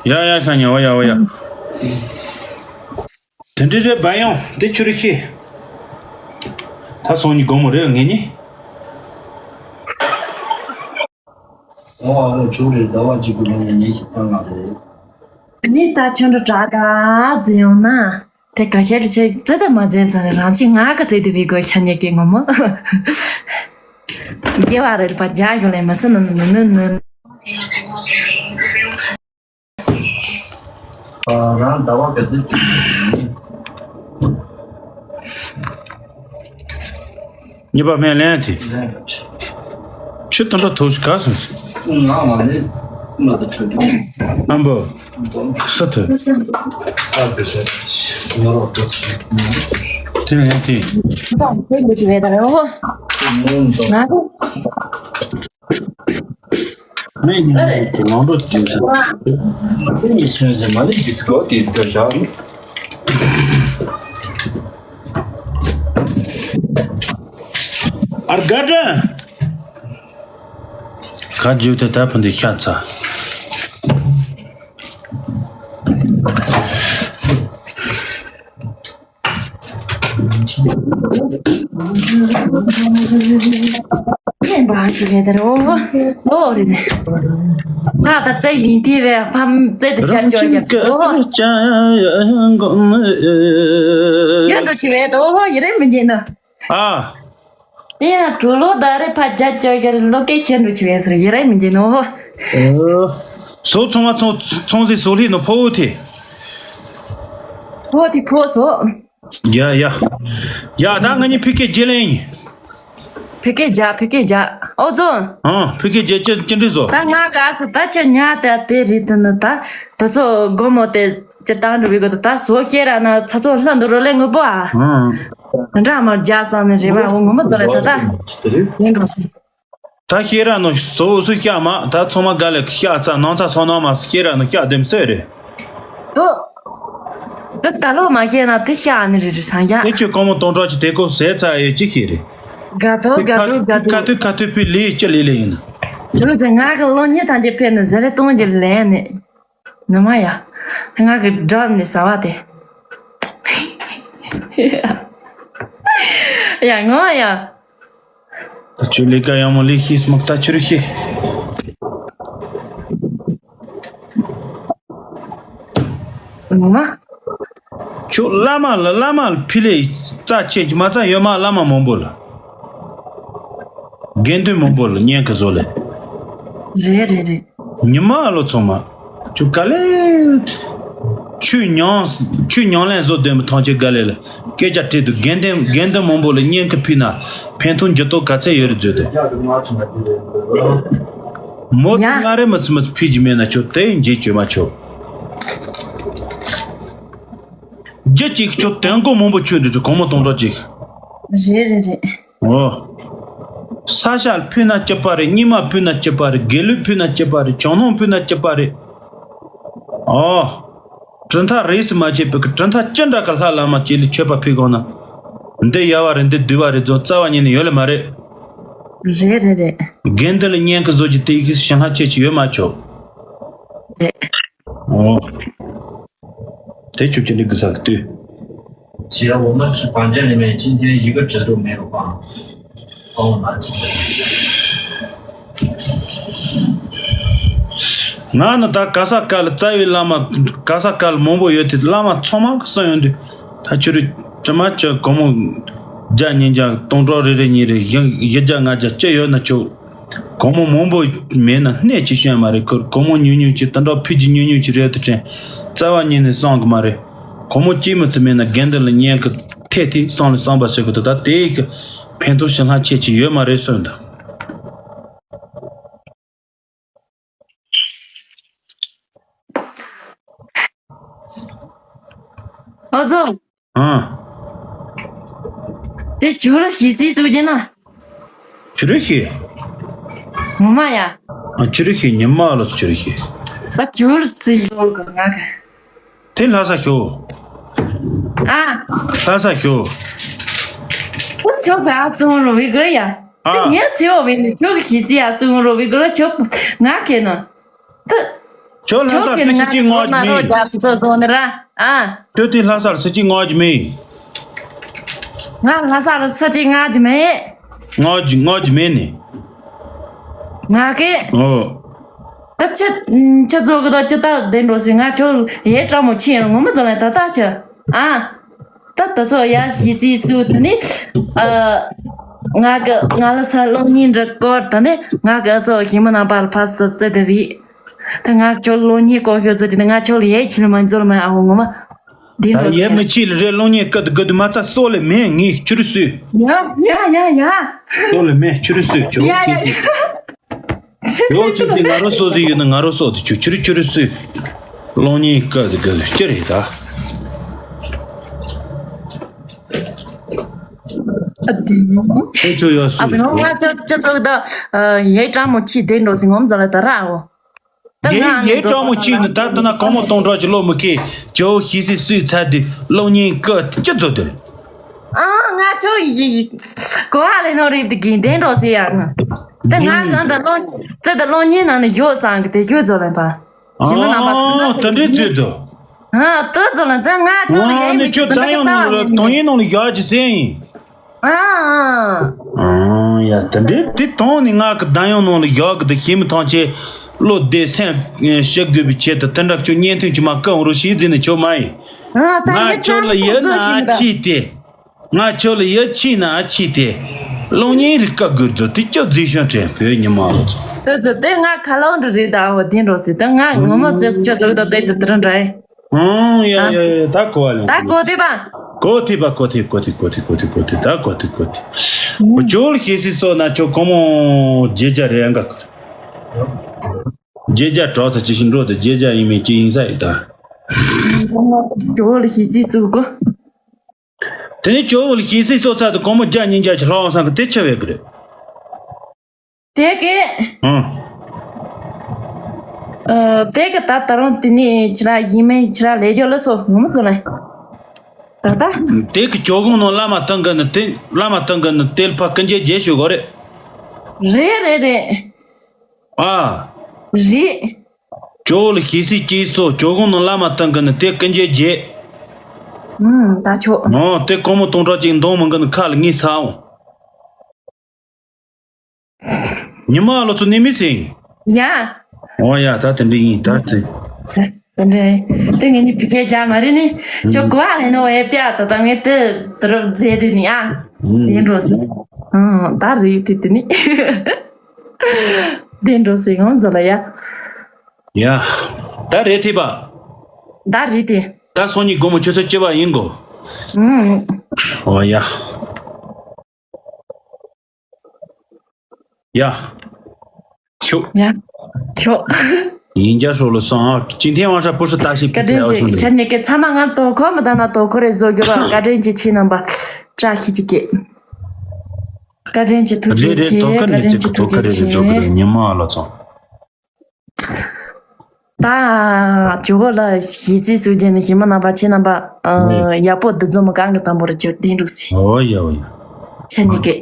ཡ་ཡ་ཤ་ཉེ་འོ་ཡ་འོ་ཡ། དེ་འདྲ་རེད་བ་ཡང་དེ་ཆུ་རུ་ཤི། ད་སོང་ཉི་དགོང་མོ་རེད་ངེད་གཉིས། ཨོ་ཨ་རོ་ཆུ་རེད་ཟླ་བ་གཅིག་གི་ནང་ནས་ཉིན་ཞིག་གཙང་ང་རེད། ནི་ད་ཁྱོད་འགྲོ་དྲག་དྲག་འཛིན་ཡོང་ན། དེ་ག་ཤེད་ཆེ་ཙེ་ད་མ་འཛིན་ཙང་རང་ཅི་ང་ག་ཙེ་དེ་བི་གོ་ཤ་ཉེ་གི་ངོ་མ། དགེ་བ་རེད་པ་རྒྱ་ཡོད་ལེ་མ་སི་ནི་ནི་ནི་ནི། རང་ཟླ་བ་ག་ཚོད་ཞིག་ཡིན། གཉིས་པ་སྨན་ལན་དེ། ཆུ་དང་འདྲ་ཐོག་ཞིག་ག་སོང་ཞིག་ང་མ་རེད། མ་དུ་ཁྲོད་དུ། ཨམ་བོ། ས་ཐོད། དེ་ལན་དེ། ང་། ངས་ཉིན་མོ་གོ་ལང་འགྲོ་དུས་སུ། དེ་ནས་སོན་ཟེར་མ་ནི་གི་སྒོ་དེ་འདྲ་བཞག་ནི། ཨར་དགའ་དྲན། ཁ་རྒྱུག་དེ་ད་ཕུན་དེ་ཤ་ཚ། ངན་པ་ཞིག་རེད་དེ་རོ། ལོ་རེད་ནས། ས་ད་རྩེ་ཡིན་དེ་བས་ཕམ་རྩེ་དེ་ཆ་ཅོ་རྒྱབ་ཀྱི་རོ། ཡར་འགྲོ་ཆེ་བས་དོ་ཡི་རེད་མི་འགྱིན་ནོ། ཨ། ཡིན་ན་གྲོ་ལོ་ད་རེད་ཕ་རྒྱ་ཅོ་རྒྱབ་ལོ་ཀེ་ཤན་འགྲོ་ཆེ་བས་སུ་ཡི་རེད་མི་འགྱིན་ནོ། སོ་ཚོང་མ་ཚོང་ཚོང་ཟི་སོ་ལི་ནོ་ཕོ་བོ་དེ། ཕོ་དེ་ཕོ་སོ། ཡ་ཡ། ཡ་ད་ང་གཉིས་ཕི་ཀེ་རྗེས་ལེན་ཡིན། ཕི་ཀེ་རྒྱ་ཕི་ཀེ་རྒྱ། ཨོ་ཙོ། ཨང་ཕི་ཀེ་རྗེས་ཅི་ཅི་འདྲི་བཟོ། ད་ང་ག་ས་ད་ཅི་ཉ་དེ་དེ་རིད་དུ་ནི་ད། དེ་ཚོ་སྒོ་མོ་དེ་ཅི་བཏང་འགྲོ་བའི་གོ་ད་ད་བཟོ་ཤེས་ར་ན་ཚ་ཚོ་ལྷ་འདུ་རོ་ལེ་ངུ་པོ་ཨ། ཨང་། འདྲ་མ་རྒྱ་ས་ནི་རེ་བ་འོ་ངུ་མ་ཙོ་ལེ་ད་ད། ཡིན་འགྲོ་སི། ད་ཤེས་ར་ནོ་བཟོ་བོ་སུ་ཤ་མ་ད་ཚོ་མ་ག་ལེ་ཤ་ཚ་ནང་ཚ་སོ་ནང་མ་ཤེས་ར་ནོ་ཤ་དེམ་སོས་རེད། དོ། དེ་ད་ལོ་མ་ཤེས་ན་དེ་ཤ་ནི་རེད་རེད་སང་ཡ། དེ་ཁྱོད་གོང་མོ་སྟོང་ཕྲག་གཅིག་དེ་ཀོ་ཟས་ཚ་ཡོད་ཅི་ཤེས་རེད། དགའ་ཐོ་དགའ་ཐོ་དགའ་ཐོ། ཁ་ཐུ་ཁ་ཐུ་ཕི་ལི་ཅི་ལི་ལི་ཡིན་ན། ལུག་ཟེར་ང་གི་ལོ་གཉིས་ཐམས་ཅད་ཕེབས་ནས་ཟེར་རེ་གཏོང་རྒྱུ་ལན་ནི། ནི་མ་ཡ། ང་གི་འགྲམ་ནས་ཟ་བ་དེ། ཡ་ངོ་ཡ། ད་ཁྱོད་ལས་ཀ་ཡག་མོ་ལས་ཤེས་སྨག་ད་ཁྱོད་རུ་ཤེས། ངོ་མ། ཁྱོད་བླ་མ་ལ་བླ་མ་ལ་ཕི་ལེ་རྩ་ཆེ་གི་མ་རྩ་ཡོད་མ་བླ་མ་མང་པོ་ལ། དགེ་འདུན་མང་པོ་ལ་གཉེན་གི་བཟོ་ལེ། རེད་རེད་རེད། ཉི་མ་ལོ་ཚང་མ། ཁྱོད་ག་ལེ། ཆུ་མྱང་ཆུ་མྱང་ལན་བཟོ་དོན་མི་ཐང་ཆེ་ག་ལེ་ལ། སྐད་ཆ་དྲིས་དུས་དགེ་འདུན་དགེ་འདུན་མང་པོ་ལ་གཉེན་གི་ཕི་ན་ཕན་ཐོགས་འགྱུར་ཐོག་ག་ཚད་ཡོད་རེད་བཟོས་ཏེ། མོ་ཡ། ང་རེ་མི་ཚི་མི་ཚི་ཕི་གི་མེད་ན་ཁྱོད་དེ་འཇིགས་བྱོས་མ་ཆོག་རྒྱུ་གཅིག་ཁྱོད་དོན་གོ་མང་པོ་ཆོད་འདུག་གོང་མོ་གཏོང་གྲོགས་གཅིག་རེད་རེད་རེད། ཨོ། ས་ཞལ་ཕུལ་ན་སྐྱིད་པ་རེད། སྙིགས་མ་ཕུལ་ན་སྐྱིད་པ་རེད། དགེ་ལུགས་ཕུལ་ན་སྐྱིད་པ་རེད། ཇོ་ནང་ཕུལ་ན་སྐྱིད་པ་རེད། ཨོ། གྲུབ་མཐའ་རིས་སུ་མ་ཆད་པའི་གྲུབ་མཐའ་ཅི་འདྲ་གི་ལྷ་བླ་མ་ཅིག་ལ་མཆོད་པ་ཕུལ་དགོས་ན། འདི་ཡལ་བ་རེད། འདི་བསྡུས་པ་རེད་ཚོ་རྩ་བ་ཉིད་ནས་ཡོད་ལེ་མ་རེད། རེད་རེད་རེད། དགེ་འདུན་ལ་གཉེན་གི་བཟོ་རྒྱུ་དེ་ཡི་གེ་ཞིང་ལྷ་ཁྱེད་ཀྱི་ཡོད་མ་ཆོག་རེད། ཨོ། དེ་ཆུ་ཆུ་ལི་གི་ས་གི་དུས། 姐，我们是房间里面今天一个指路没有放，帮我拿起来。 ང་ནི་ད་ག་ས་ག་ལ་རྩ་བའི་བླ་མ་ག་ས་ག་ལ་མང་པོ་ཡོད་དེ་བླ་མ་ཚང་མ་གི་གསུང་ཡོང་དུས་ད་ཁྱོད་རི་ཅི་མ་ཅི་གོང་མོ་བརྒྱ་ཉིས་བརྒྱ་སྟོང་ཕྲག་རེ་རེ་གཉིས་རེ་བཞི་བཞི་བརྒྱ་ལྔ་བརྒྱ་ཅི་ཡོད་ན་ཆོག་གོང་མོ་མང་པོ་མེད་ན་སྣེ་གཅིག་ཤོད་མ་རེད། ཁོ་གོང་མོ་ཉུང་ཉུང་ཅིག་ད་འདྲ་ཕུད་ཀྱི་ཉུང་ཉུང་ཅིག་རེད་དུ་དྲན། རྩ་བ་ཉིད་ནས་གསང་གི་མ་རེད། གོང་མོ་གཅིག་མི་ཚེ་མེད་ན་དགེ་འདུན་ལ་གཉེན་གི་ཐད་དེ་གསང་ལ་གསང་པ་བྱེད་དགོས་འདུག་ད་དེ་ཡི་གི་ཕན་ཐོགས་ཞིང་ལྷ་ཁྱེད་ཀྱི་ཡོད་མ་རེད་གསུངས་འདུག་ཨ་ཙོ། ཨང་། དེ་ཁྱོད་ར་ཤི་ཚིག་ཚུགས་ཀྱི་ན། ཁྱོད་ར་ཤི། ངོ་མ་ཡ། ཨ་ཁྱོད་ར་ཤི་ཉི་མ་ལ་ཁྱོད་ར་ཤི། ད་ཁྱོད་ར་ཚིག་ཡོད་གི་ང་གི། དེ་ལྷ་ས་ཤོ། ཨ། ལྷ་ས་ཤོ། ཁྱོད་ག་ཙོང་རོ་བི་གར་ཡ། ཨ། དེ་ངས་ཚེ་བ་བི་ནི་ཁྱོད་ཀྱི་ཤི་ཚིག་ཡ་ཙོང་རོ་བི་གར་ཁྱོད་ང་གི་ན། ད། ཁྱོད་ལྷ་སར་ཁྱོད་ཀྱིས་ཁྱི་ང་གཅིག་ངོ་ཟོག་ན་རོགས་རྒྱག་ཚོ་བཟོ་ནི་ར། ཨ། ཁྱོད་དེ་ལྷ་སར་སུ་གཅིག་ངོ་རྒྱུ་མེད། ང་ལྷ་སར་སུ་གཅིག་ང་རྒྱུ་མེད། ངོ་རྒྱུ་ངོ་རྒྱུ་མེད་ནི། ང་གི། ཨོ། ད་ཁྱི་ཁྱི་ཚོ་གི་ད་ཁྱི་ད་བདེ་འགྲོ་སི་ང་ཁྱོད་ཡེ་སྤྲང་མོ་ཁྱི་ཡང་ངོ་མ་ཚོ་ལ་ད་ད་ཁྱི། ཨ། ད་ད་ཚོ་ཡ་ཞི་སི་སུ་དེ་ནི། ཨ། ང་གི་ང་ལ་ས་སློབ་གཉེར་འདྲི་སྐོར་ད་ནི་ང་གི་ཨ་ཚོ་ཞི་མི་ནང་པ་ལ་ཕ་སི་བརྩེ་དེ་བི། ད་ང་ཁྱོད་སློབ་གཉེར་སྐོར་ཤོད་ཚོད་ཀྱི་ང་ཁྱོད་ལ་ཡེ་ཁྱི་ལ་མ་འཛོལ་མ་ཨ་འོ་ངོ་མ། འདི་ད་འགྲོ་ཡེ་ཟེར། མི་ཁྱི་ལ་རེ་སློབ་གཉེར་སྐད་དུ་དགོད་དུ་མ་ཚ་སོག་ལེ་མེ་ངའི་ཆུ་རུ་སུས། ཡ་ཡ་ཡ་ཡ། སོག་ལེ་མེ་ཆུ་རུ་སུས་ཆུ་ཡ་ཡ་ཡ། ཡོ་ཁྱི་ཁྱི་ང་རོ་སོག་ཟིག་ཡོད་ན་ང་རོ་སོག་དུ་ཆུ་ཆུ་རུ་ཆུ་རུ་སུས། སློབ་གཉེར་སྐད་དུ་དགོད་དུ་ཅི་རེད་ད། ཨ་དེ། ཁྱོད་ཆོ་ཡོད་སུས། ཨ་ཟེར་ང་ཁྱོད་ཁྱོད་ཚོ་ད་ཡེ་སྤྲང་མོ་ཁྱི་དེ་འགྲོ་ཟིན་ངོམ་ཙམ་ལ་ད་ར་འོ། ད་ཡེ་ང་ཡེ་ནི་སྤྲང་མོ་ཁྱི་ནི་ད་ལྟ་ན་གང་མོ་གཏོང་གྲོགས་ཀྱི་བློ་མི་ཁེ་ཇོ་བོ་ཤི་སི་སུས་ཚ་དུས་སློབ་གཉེར་སྐད་ཅི་ཚོ་དེ་རེད། ཨ་ང་ཆོ་ཡི་གོ་ཧ་ལེ་ནོ་རིབ་དེ་གིན་དེ་འགྲོ་སི་ཡ་ང་། ད་ང་གང་ད་སློབ་ད་ད་སློབ་གཉེར་ནང་ནས་ཡོད་སང་གི་དེ་ཁྱོད་ཚོ་ལེན་པ། ཞི་མི་རྣམ་པ་ཚོ་ཨ་ད་འདྲེ་ཚོད་དོ། ཨ་ད་ཚོ་ལེན་ད་ང་ཆོ་ལ་ཡེ་མི་ཆོད་ད་ཡང་ནང་ལ་དོན་ཡིན་ནང་ལ་ཡག་ཅི་སེ་ཡིན། ཨ། ཨང་། ཡ། དེ་འདྲའི་དེ་དང་ནི་ང་གི་གདམ་ཡོང་ནང་ལ་བཞག་གི་དེ་ཤེས་མི་ཐང་ཆེ། བློ་བདེ་སེམས་ཞི་དགོས་པའི་ཆེད་དུ་དེ་འདྲ་ཁྱོད་བརྙན་ཐུང་ཅིག་མ་བཀོད་རོགས་ཞེས་ཟེར་ནས་ཁྱོད་མ་ཡིན། ཨ། ད་ང་ངས་ཁྱོད་ལ་ཡིད་ན་ཆེས་ཏེ། ང་ཁྱོད་ལ་ཡིད་ཆེས་ན་ཆེས་ཏེ། གློག་བརྙན་རིག་བཀའ་དགོས་རྫོ་དེ་ཁྱོད་རྫས་ཤོན་དྲན་བོད་ཉི་མ་ལོ་ཚོ། དེ་ཚོ་དེ་ང་ཁ་ལོང་འདྲ་རེད། ད་འོ་དེ་འགྲོ་སྲིད། ད་ང་ངོ་མ་ཚོད་ཆོད་ཚོད་ད་ཚོད་དེ་དེ་རང་འདྲ་ཡིན། ཨང་། ཡ་ཡ་ཡ། ད་གོ་བ་ལོན། ད་གོ་ཐིག་པ། གོ་ཐིག་པ། གོ་ཐིག་གོ་ཐིག་གོ་ཐིག་གོ་ཐིག་གོ་ཐིག་ད་གོ་ཐིག་གོ་ཐིག་ཁྱོད་ལ་ཤེས་སྲིད་སོ་ན་ཁྱོད་གོ་མོ་རྗེས་རྒྱ་རེ་ཡང་ག་རྗེས་རྒྱ་གྲོགས་ཚ་ཅི་ཞིག་འགྲོ་དེ་རྗེས་རྒྱ་ཡིན་མིན་ཅི་ཡིན་ས་ཡིན་ད། ཁྱོད་ལ་ཤེས་སྲིད་སོ་གོ། དེ་ནས་ཇོ་བོ་ལ་ཤེས་སྲིད་སོ་ཚ་དུ་གོང་མོ་བརྒྱ་ཉིས་བརྒྱ་ཆ་ལྷག་བསམ་གི་དེ་ཆེ་བས་གི་རེད། དེ་གི། ཨང་། ཨ། དེ་གི་ད་ད་རུང་དེ་ནས་ཁྱེད་རང་ཡིན་མིན་ཁྱེད་རང་ལས་ཇོ་ལ་སོ་ངོ་མ་ཚོ་ལ། ད་ད། དེ་གི་ཇོ་གུང་ནང་བླ་མ་བཏང་གི་ནི་དེ་བླ་མ་བཏང་གི་ནི་དེ་ལ་ཕ་ཀུན་རྗེས་རྗེས་ཞུ་དགོས་རེད། རེད་རེད་རེད། ཨ། རེད། ཇོ་བོ་ལ་ཤེས་སྲིད་སྐྱེས་སོ་ཇོ་གུང་ནང་བླ་མ་བཏང་གི་ནི་དེ་ཀུན་རྗེས་རྗེས། ཨུམ། ད་ཆོག་ཨོ། དེ་གོང་མོ་སྟོང་ཕྲག་གཅིག་འདོང་མི་འགི་ནི་ཁ་ལ་ངའི་ས་འོང་། ཉི་མ་ལོ་ཚོ་ནི་མི་སྲིང་། ཡ། ཨོ་ཡ། ད་དེ་འདྲ་ཡིན་ད་དེ། དེ་འདྲ་དེ་ངས་ནི་ཕི་ཁའི་རྒྱ་མ་རེད་ནི། ཁྱོད་གོ་བ་ལེན་ནོ་ཨེབ་ཏེ་ཨ། ད་ད་ངས་དེ་དུ་རུབ་མཛད་དེ་ནི་ཨ། དེ་འགྲོ་སི། ཨང་། ད་རེད་དེ་དེ་ནི། དེ་འགྲོ་སི་ཡང་ཟོ་ལ་ཡ། ཡ། ད་རེད་དེ་པ། ད་རེད་དེ། ད་སང་ཉིན་དགོང་མོ་ཆུ་ཚོད་བཅུ་པ་ཡིན་གོ། ཨང་། ཨོ་ཡ། ཡ། ཁྱོད། ཡ། ཁྱོད། ཡིན་རྒྱ་ཧྲོ་ལོ་སང་ཨ། ཅིན་ཐེན་དབང་ཧྲ་པུ་ཧྲི་ཏ་ཤི་བཀའ་དྲིན་ཆེ། ཤ་ཉེ་གེ་ཚང་མ་ང་དོ་ཁོ་མི་ད་ན་དོ་ཁོ་རེ་བཟོ་རྒྱུ་ར། བཀའ་དྲིན་ཆེ། ཆེ་རྣམ་པ་བཀྲ་ཤིས་ཀྱི་སྐད། བཀའ་དྲིན་ཆེ། ཐུགས་རྗེ་ཆེ། བཀའ་དྲིན་ཆེ། ཐུགས་རྗེ་ཆེ། ཉི་མ་ལོ་ཚོ། ད་ཇོ་བོ་ལ་ཞི་རྩིས་སུ་རྒྱན་ནས་ཞི་མ་ནང་པ་ཆེ་རྣམ་པ། ཨ། ཡག་པོ་འདི་ཚོ་མི་གང་གི་དང་པོ་རུ་བསྒྱུར་བསྡད་འདུག་སི། ཨོ་ཡ་ཨོ་ཡ། ཤ་ཉེ་གེ།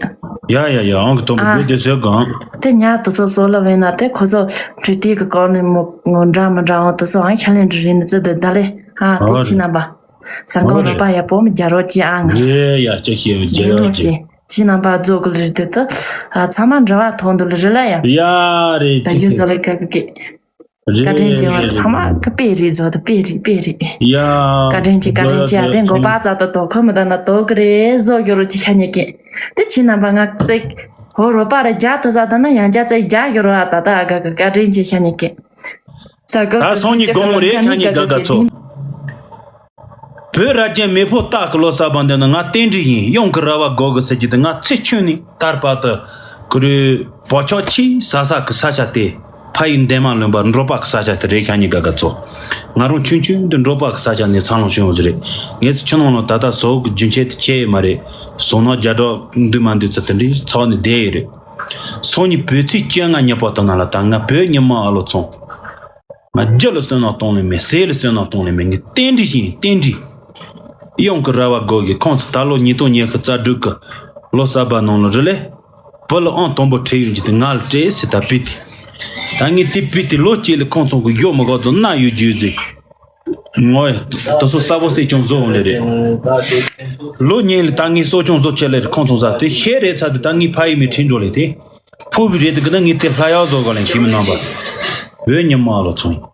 ཡ་ཡ་ཡ། ཨང་གི་དང་པོ་ཨ། བོད་དེ་སོས་གང་། དེ་ཉ་དུ་སོ་སོ་ལ་བས་ན་དེ་ཁོ་ཚོ་འཕྲོད་བསྟེན་གི་སྐོར་ནས་མོ་ངོ་འདྲ་མི་འདྲ་འོང་དུ་སོ་ཨང་ཤ་ལེན་འདྲི་རེད་ནི་ཙི་དུ་ད་ལེ། ཨ། དེ་ཨོ་ཆེ་རེད། རྣམ་པ། ས་ཁོང་ཨོ་རོགས་རེད། པ་ཡག་པོ་མི་རྒྱ་རོགས་ཅི་ཨང་། ཡེ་ཡ་ཅི་ཤེས་རྒྱ་རོགས་ཅི། ཆེ་རྣམ་པ་རྫོགས་གི་ལ་རེད་དུ་དུ། ཨ། ཚང་མ་འདྲ་བ་མཐོང་དུ་ལ་རེད་ལ་ཡ། ཡ་རེད། ད་ཡོད་ཟོ་ལེ་ག་གི་གི། བཀའ་དྲིན་ཆེ་བ་ཚང་མ་གི་དཔེ་རེད་བཟོ་ད་དཔེ་རེད་དཔེ་རེད། ཡ། བཀའ་དྲིན་ཆེ་བཀའ་དྲིན་ཆེ། ཨ་དེ་མགོ་པ་ཙག་ད་དོ་ཁོ་མི་ད་ན་དོ་གི་རེད་བཟོ་གི་རོ་ཅི་ཤ་ཉེ་གེ། དེ་ཆེ་རྣམ་པ་ང་ཙེག་ཧོ་རོ་པ་ར་རྒྱ་དོ་ཟ་ད་ན་ཡང་རྒྱ་ཙེག་རྒྱ་གི་རོ་ཨ་ད་ད་ཨ་ག་གི་བཀའ་དྲིན་ཆེ་ཤ་ཉེ་གེ། ས་ག་ད་སོང་ཉི་དགོང་རེད་ཤ་ཉེ་ག་ག་ཚོ། བོད་རྭ་ཅན་མེ་ཕོ་སྟག་གི་ལོ་གསར་པ་འདི་ནི་ང་རྟེན་འབྲེལ་ཡིན། གཡང་གི་ར་བ་སྒོ་གི་ཟེར་གྱི་འདི་ང་ཚེ་ཆུང་ནས་དར་བར་དུ་ཀུ་རུ་བོ་ཆོག་ཆི་ས་ས་གི་ས་ཆ་དེ་ཕ་ཡི་འདན་མ་ལོན་པ་འབྲོག་པ་གི་ས་ཆ་དེ་རེད་ཤ་ཉེ་ག་ག་ཚོ། ང་རང་ཆུང་ཆུང་འདི་འབྲོག་པ་གི་ས་ཆ་ནས་འཚར་ལོངས་བྱུང་བ་ཞིག་རེད། ངས་ཚེ་ཆུང་ནང་ལ་ད་ལྟ་བཟོ་གི་རྒྱུ་མཆེད་དེ་ཆེ་ཡི་མ་རེད། བཟོ་ན་རྒྱ་གྲོགས་འདུས་མ་འདུས་ཚེ་དེ་འདྲའི་ཚོགས་ནས་བསྡད་ཡི་རེད། སང་ཉིན་བོད་ཚེས་བཅོ་ལྔ་ཉི་པོ་དང་ང་ལ་ད་ང་བོད་ཉི་མ་ཨ་ལོ་ཚོང་། ང་རྒྱུ་ལ་བསོད་ནམས་གཏོང་ལེ་མེད། ཟས་ལ་བསོད་ནམས་གཏོང་ལེ་མེད། ངས་རྟེན་འབྲེལ་བྱས་ཡིན་རྟེན་འབྲེལ། གཡང་གི་ར་བ་སྒོ་གི་ཁོང་ཚོ་ད་ལོ་ཉིས་སྟོང་ཉི་ཤུ་རྩ་དྲུག་གི་ལོ་གསར་པ་ནང་ལ་རི་ལས་བུ་ལ་ཨང་དང་པོ་ཁྲིད་ཡོང་རྒྱུ་དེ་ང་ལ་སྤྲད་ཟེར་ད་བུ་དེ། ད་ངས་དེ་བུ་དེ་ལོ་གཅིག་ལ་ཁོང་ཚོ་གི་གཞོགས་མི་གོ་ཚོ་མནའ་ཡོད་རྒྱུ་ཟེར། ངོ་ཡ། དེ་ཚོ་གསར་པོ་གསོ་སྐྱོང་བཟོ་འོང་ལེ་རེད། ལོ་གཉིས་ལ་ད་ངས་གསོ་སྐྱོང་བཟོ་ཆེད་ལེ་རེད་ཁོང་ཚོ་ས་དེ་ཤེས་རེད་ཚ་དེ་ད་ངས་ཕ་ཡི་མི་ཁྲིད་འགྲོ་ལེ་དེ། ཕུ་བི་རེད་དེ་གི་ན་ངས་དེ་ལྷ་ཡག་བཟོ་ག་ལེན་ཤེས་མི་ནང་པ། བོད་ཉི་མ་ལོ་ཚོང་ཡིན།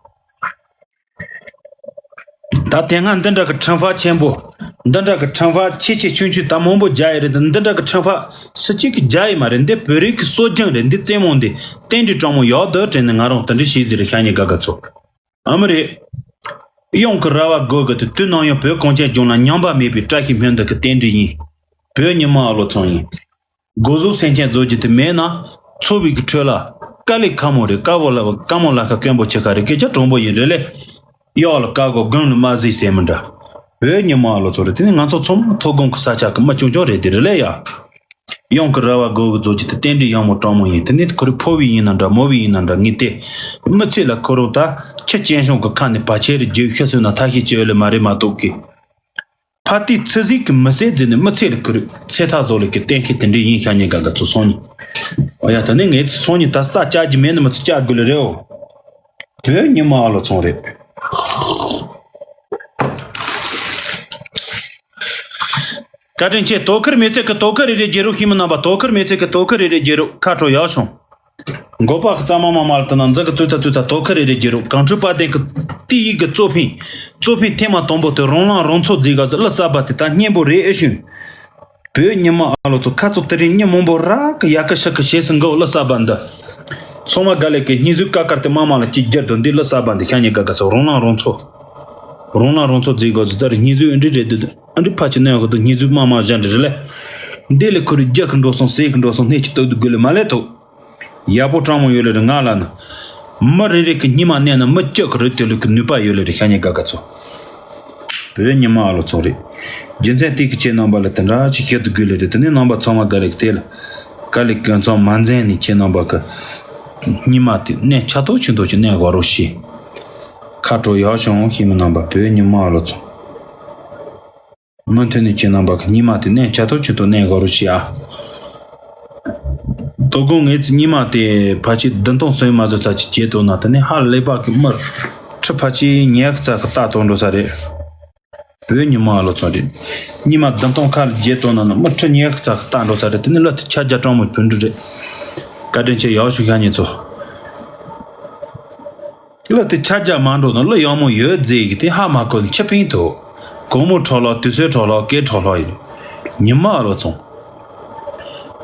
ད་དེ་སྔ་འདི་འདྲ་གི་ཁྲིམས་ཕག་ཆེན་པོ། འདི་འདྲ་གི་ཁྲིམས་ཕག་ཆེ་ཆེ་ཆུང་ཆུང་ད་མང་པོ་རྒྱ་ཡི་རེད་དེ་འདི་འདྲ་གི་ཁྲིམས་ཕག་སུ་གཅིག་གི་རྒྱ་ཡི་མ་རེད། འདི་བོད་རིགས་ཀྱི་སྲོལ་རྒྱུན་རེད། འདི་རྩེད་མོ་འདི་རྟེན་འབྲེལ་དྲང་མོ་ཡག་ཏུ་དྲན་ནས་ང་རང་དེ་འདྲ་ཞིག་ཟེར་རེད་ཤ་ཉེ་ག་ག་ཚོ། ཨ་མི་རེད། གཡང་གི་ར་བ་སྒོ་གི་དེ་དུས་ནམ་ཡང་བོད་གངས་ཅན་ལྗོངས་ལ་ཉམས་པ་མེད་པའི་བཀྲ་ཤིས་སྨོན་འདུན་གྱི་རྟེན་འབྲེལ་ཡིན། བོད་ཉི་མ་ཨ་ལོ་ཚང་ཡིན། སྒོ་ཟོག་སེམས་ཅན་རྫོགས་རྒྱུ་དེ་མེད་ན། འཚོ་བའི་གི་ཁྲོད་ལ་དཀའ་ལས་ཁག་མོ་རེད། དཀར་པོ་ལ་དཀར་མོ་ལ་ཁ་སྐོན་པོ་ཆེ་ཁ་རེད། སྐད་ཆ་དྲང་པོ་ཡིན་རེད་ལེ། གཡག་ལ་བཀའ་བསྒོ་དགུང་ལ་དམར་ཟས་ཟེར་མི་འདྲ། བོད་ཉི་མ་ཨ་ལོ་ཚོ་རེད། དེ་ནི་ང་ཚོ་ཚང་མ་མཐོ་སྒང་གི་ས་ཆ་གི་མི་ཆུང་ཆུང་རེད་དེ་རེད་ལེ་ཡ། གཡང་གི་ར་བ་སྒོ་གི་རྫོགས་རྒྱུ་དེ་རྟེན་འབྲེལ་ཡག་མོ་དྲང་མོ་ཡིན། དེ་ནི་ཁོ་རེ་ཕོ་བའི་ཡིན་ན་འདྲ་མོ་བའི་ཡིན་ན་འདྲ་ངས་དེ་མི་ཚེ་ལ་ཁོ་རང་ད་ཁྱི་སྐྱེན་སོང་གི་ཁ་ནས་བར་ཆད་རེ་བརྗོད་ཤི་སོང་ན་ཐ་ཤི་བཅོས་ལེ་མ་རེད་མ་གཏོགས་གི། ཕ་ཏི་ཚི་ཟིག་གི་མི་སེར་འཛིན་ནས་མི་ཚེ་ལ་ཁུར་ཚེ་ཐག་བཟོ་ལེ་གི་གཏན་འཁེལ་དེ་འདྲ་ཡིན་ཤ་ཉེ་ག་ག་ཚོ་སོང་ཉི། ཨོ་ཡ་ད་ནི་ངས་ཚེ་སོང་ཉི་ད་ས་བཅའ་རྒྱུ་མེད་ནི་མི་ཚེ་བཅའ་དགོས་ལེ་རེད་འོ། བོད་ཉི་མ་ཨ་ལོ་ཚོང་རེད། བཀའ་དྲིན་ཆེ། དོ་ཁུར་མེད་ཚད་ཀྱི་དོ་ཁུར་རེ་རེ་རྒྱག་རོགས། ཤེས་མི་རྣམ་པ། དོ་ཁུར་མེད་ཚད་ཀྱི་དོ་ཁུར་རེ་རེ་རྒྱག་རོགས། ཁ་དྲོ་ཡག་བྱུང་། མགོ་པ་གི་གཙང་མ་མ་མ་ལ་དུ་ན་འཛག་གི་ཙུ་ཚ་ཙུ་ཚ་དོ་ཁུར་རེ་རེ་རྒྱག་རོགས། གངས་ཁྲོད་དཔལ་ལྡན་གི་ཏི་ཡིག་གི་གཙོ་ཕིང་། གཙོ་ཕིང་ཐེངས་མ་དང་པོ་དེ་རང་ལངས་རང་ཚོགས་རྫིག་ག་ཟི་གླུ་གསར་པ་དེ་ད་སྙན་པོ་རེད་ཨེ་ཤུན། བོད་ཉི་མ་ཨ་ལོ་ཚོ། ཁ་ཚོ་དེ་རིང་ཉིན་མང་པོ་རག་གི་ཡག་གི་ཤག་གི་བྱེད་སྲིད་འགའ་གླུ་གསར་པ་འདི། ཚང་མ་དགའ་ལེ་གི་སྙིང་གཟུགས་ཀ་དཀར་དེ་མ་མ་ལ་ཅིག་རྒྱར་དུ་འདི་གླུ་གསར་པ་འདི་ཤ་ཉེ་དགའ་དགའ་ཚོ་རང་ལངས་རང་ཚོགས། རང་ལངས་རང་ཚོགས་རྫིག་ག་ཟི་ད་རེ་སྙིང་གཟུགས་ཨེ་འདྲི་རེད་འདི་ཨ་འདྲི་ཕ་ཆི་ནས་གི་འདི་སྙིང་གཟུགས་མ་མ་གཞན་འདྲི་རེད་ལེ། འདི་ལས་ཁུ་རི་རྒྱ་གི་འགྲོ་སོང་ཟས་གི་འགྲོ་སོང་སྣེ་ཆི་སྟོད་དུ་དགོས་ལེ་མ་ལེ་ཐུག་ཡག་པོ་སྤྲང་མོ་ཡོད་ལེ་རེད་ང་ལ་ནི། མི་རེ་རེ་གི་སྙིང་མ་མནན་ན་མི་གཅིག་གི་རེ་དེ་ལུ་གི་ནུས་པ་ཡོད་ལེ་རེད་ཤ་ཉེ་དགའ་དགའ་ཚོ། བོད་ཉི་མ་ཨ་ལོ་ཚོ་རེད། རྒྱུ་མཚན་དེ་གི་ཁྱེད་རྣམ་པ་ལ་དེ་འདྲ་ཅིག་བཤད་དུ་དགོས་ལེ་རེད། དེ་ནས་རྣམ་པ་ཚང་མ་དགའ་ལེ་གི་དེ་ལ། དཀའ་ལས་ཀྱང་ཚང་མ་མཛད་ནས་ཁྱེད་རྣམ་པ་གི་སྙིང་མ་དེ་གནས་ཆ་ཏོག་ཆུ་འདོག་ཅིག་གནས་དགོ་རོགས་ཞེས། ཁ་དྲོ་ཡག་བྱུང་ཤེས་མི་རྣམ་པ་བོད་ཉི་མ་ཨ་ལོ་ཚོ། མུ་མཐུད་ནས་ཁྱེད་རྣམ་པ་གི་སྙིང་མ་དེ་གནས་ཆ་ཏོག་ཆུ་འདོག་གནས་དགོ་རོགས་ཞེས་ཨ། དོ་དགོང་ངའི་ཚེ་སྙིང་མ་དེ་ཕལ་ཆེར་བདུན་སྟོང་སོན་མ་བཟོ་ཚ་ཅིག་བྱེད་དོ་ན་དེ་ནས་ཧ་ལས་པ་གི་མི་ཁྲི་ཕལ་ཆེར་ཉག་རྩ་གི་རྟ་དོང་འགྲོ་ས་རེད། བོད་ཉི་མ་ཨ་ལོ་ཚོ་རེད། སྙིང་མ་བདུན་སྟོང་ཁ་ལ་བརྗེ་བཏང་ན་ནི་མི་ཁྲི་ཉི་ཤུ་རྩ་ཁ་རྟ་འགྲོ་ས་རེད། དེ་ནི་གླུ་དེ་ཆ་རྒྱ་སྤྲང་མོ་བོད་འབྲུག་རེད། བཀའ་དྲིན་ཆེ་ཡག་ཤོས་ཤ་ཉེ་ཚོ། གླུ་དེ་ཆ་རྒྱ་མ་འགྲོ་ན་གླུ་ཡག་མོ་ཡོད་རྫས་ཀྱི་དེ་ཧ་མ་གོ་ནི་ཆི་ཕིང་ཐུག་གོང་མོ་ཁྲོ་ལོ་དུས་ཚོད་ཁྲོ་ལོ་སྐད་ཁྲོ་ལོ་ཡིན། ཉི་མ་ཨ་ལོ་ཚོ།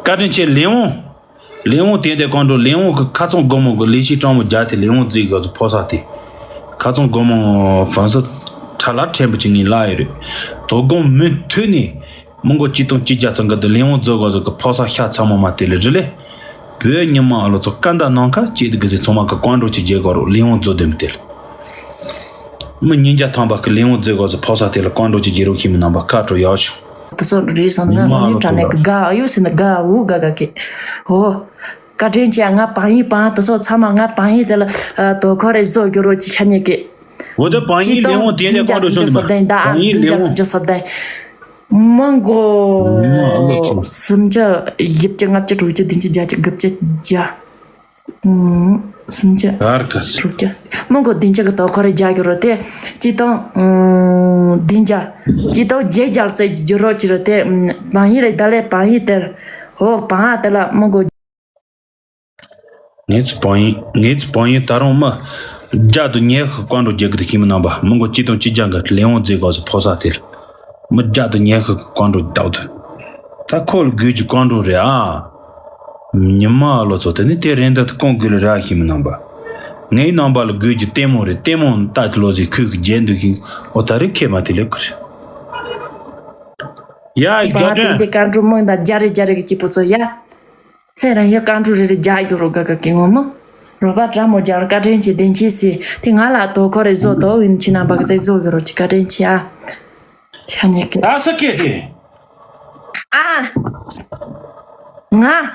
བཀའ་དྲིན་ཆེ་ལེའུ། ལེའུ་དེ་འདྲ་གང་འགྲོ་ལེའུ་གི་ཁ་ཚང་སྒོར་མོ་གི་ལས་བྱེད་སྤྲང་མོ་རྒྱ་དེ་ལེའུ་རྫིག་ག་ཚོ་ཕོ་ས་དེ། ཁ་ཚང་སྒོར་མོ་ཧྥང་སི་ཁྲ་ལ་ཕྲན་བུ་ཅིག་ངས་ལ་ཡོད་རེད། དོ་དགོང་མུ་མཐུད་ནས་མི་མགོ་གཅིག་སྟོང་གཅིག་བརྒྱ་ཚང་གི་དེ་ལེའུ་རྫོ་ག་ཚོ་གི་ཕོ་ས་ཤ་ཚ་མོ་མ་དེ་ལས་རི་ལས། བོད་ཉི་མ་ཨ་ལོ་ཚོ་སྐད་འདའ་ནང་ཁ་སྐྱེས་དུ་གི་ཟི་ཚང་མ་གི་བཀའ་འགྲོ་ཅིག་རྒྱལ་གོ་རོགས་ལེའུ་རྫོ་དེམ་དེ་ལ། མི་ཉིས་བརྒྱ་ཐམ་པ་གི་ལེའུ་རྫོ་ག་ཚོ་ཕོ་ས་དེ་ལ་བཀའ་འགྲོ་ཅིག་རྒྱལ་རོགས་ཤེས་མི་རྣམ་པ་ཁ་དྲོ་ཡག་ཤོག་དེ་ཚོ་རེད་སོང་ན་ཉི་མ་ང་ནི་ཨ་ལོ་དྲ་ཚོ་ནས་ལ། གི་དགའ་ཨ་ཡོད་ཟེར་ན་དགའ་འུ་དགའ་དགའ་གི། ཧོ། བཀའ་དྲིན་ཆེ་ང་བང་ཡིན་བང་དེ་ཚོ་ཚང་མ་ང་བང་ཡིན་དེ་ལ་དོ་ཁོ་རེ་བཟོ་རྒྱུ་རོ་ཅི་ཆ་ཉེ་གི། འོ་ད་བང་ཡིན་ལེའུ་དེ་ནས་བཀའ་འགྲོ་ཤོག་ཅི་ད་བང་ཡིན་ལེའུ། སུམ་ཅུ་སོ་བདུན་ད་ཨ་བང་ཡིན་བདུན་བརྒྱ་ལེའུ། སུམ་ཅུ་སོ་བདུན། མི་མགོ། ཉི་མ་ཨ་ལོ་ཚོ། སུམ་ཅུ་བཞི་བཅུ་ལྔ་བཅུ་དྲུག་ཅུ་བདུན་ཅུ་བརྒྱད་ཅུ་དགུ་བཅུ་བརྒྱ། ཨུམ། སུམ་ཅུ། གར་ག་སི། དྲུག་ཅུ། མི་མགོ་བདུན་ཅུ་གི་དོ་ཁོ་རེ་རྒྱག་རྒྱུ་རོ་དེ། གཅིག་སྟོང་། ཨུམ། བདུན་བརྒྱ། གཅིག་སྟོང་བརྒྱད་བརྒྱ་རྩེ་རྒྱུ་རོ་ཅི་རོ་དེ། ཨུམ། བང་ཡིན་རེད་ད་ལས་བང་ཡིན་དེར། འོ་བང་ཨ་དེ་ལ་མི་མགོ། ངེད་ཚོ་བང་ཡིན་ངེད་ཚོ་བང་ཡིན་ད་རུང་མི། བརྒྱ་དང་ཉི་ཤུ་བཀའ་འགྲོ་རྒྱག་གི་དེ་ཁྱིམ་རྣམ་པ་མི་མགོ་གཅིག་སྟོང་གཅིག་བརྒྱ་འགའ་ལེའུ་རྫིག་ག་སི་ཕོ་ས་དེ་ལ། མི་བརྒྱ་དང་ཉི་ཤུ་བཀའ་འགྲོ་བཏབ་དུ། ད་ཁོ་ལ་དགོས་ཀྱི་བཀའ་འགྲོ་རེད་ཨ། ཉི་མ་ཨ་ལོ་ཚོ་དེ་ནི་དེ་རེད་འདི་ཐུ་ཀོང་དགོས་ལ་ར་ཤི་མི་རྣམ་པ། ངའི་རྣམ་པ་ལ་དགོས་ཀྱི་ལྟད་མོ་རེད། ལྟད་མོ་ལྟ་ལོ་ཟིག་ཁོས་ཀྱི་རྒྱན་འདུག་ཤིང་ཨོ་ད་རེད་ཁེ་མ་དེ་ལས་ཁུར། ཡ་ཡི་བ་དགའ་དེ་སྟོན། འདི་བཀའ་འགྲོ་མང་དང་རྒྱ་རེ་རྒྱ་རེ་གི་སྐྱིད་པོ་ཚོ་ཡ། ཚེ་རིང་ཡི་བཀའ་འགྲོ་རེ་རེ་རྒྱ་རྒྱུ་རོ་དགའ་དགའ་གི་ངོ་མ། རོ་པ་དྲ་མོ་རྒྱ་རོ་བཀའ་དྲིན་ཆེ་བདེན་ཆེ་སི་དེ་ང་ལ་དོ་ཁོ་རེ་བཟོ་དོ་ཡིན་ཕྱི་ནང་པ་གི་ཚེ་བཟོ་གི་རོ་ཅི་བཀའ་དྲིན་ཆེ་ཨ། ཤ་ཉེ་གི། ད་ས་ཀེ་དེ། ཨ། ང་།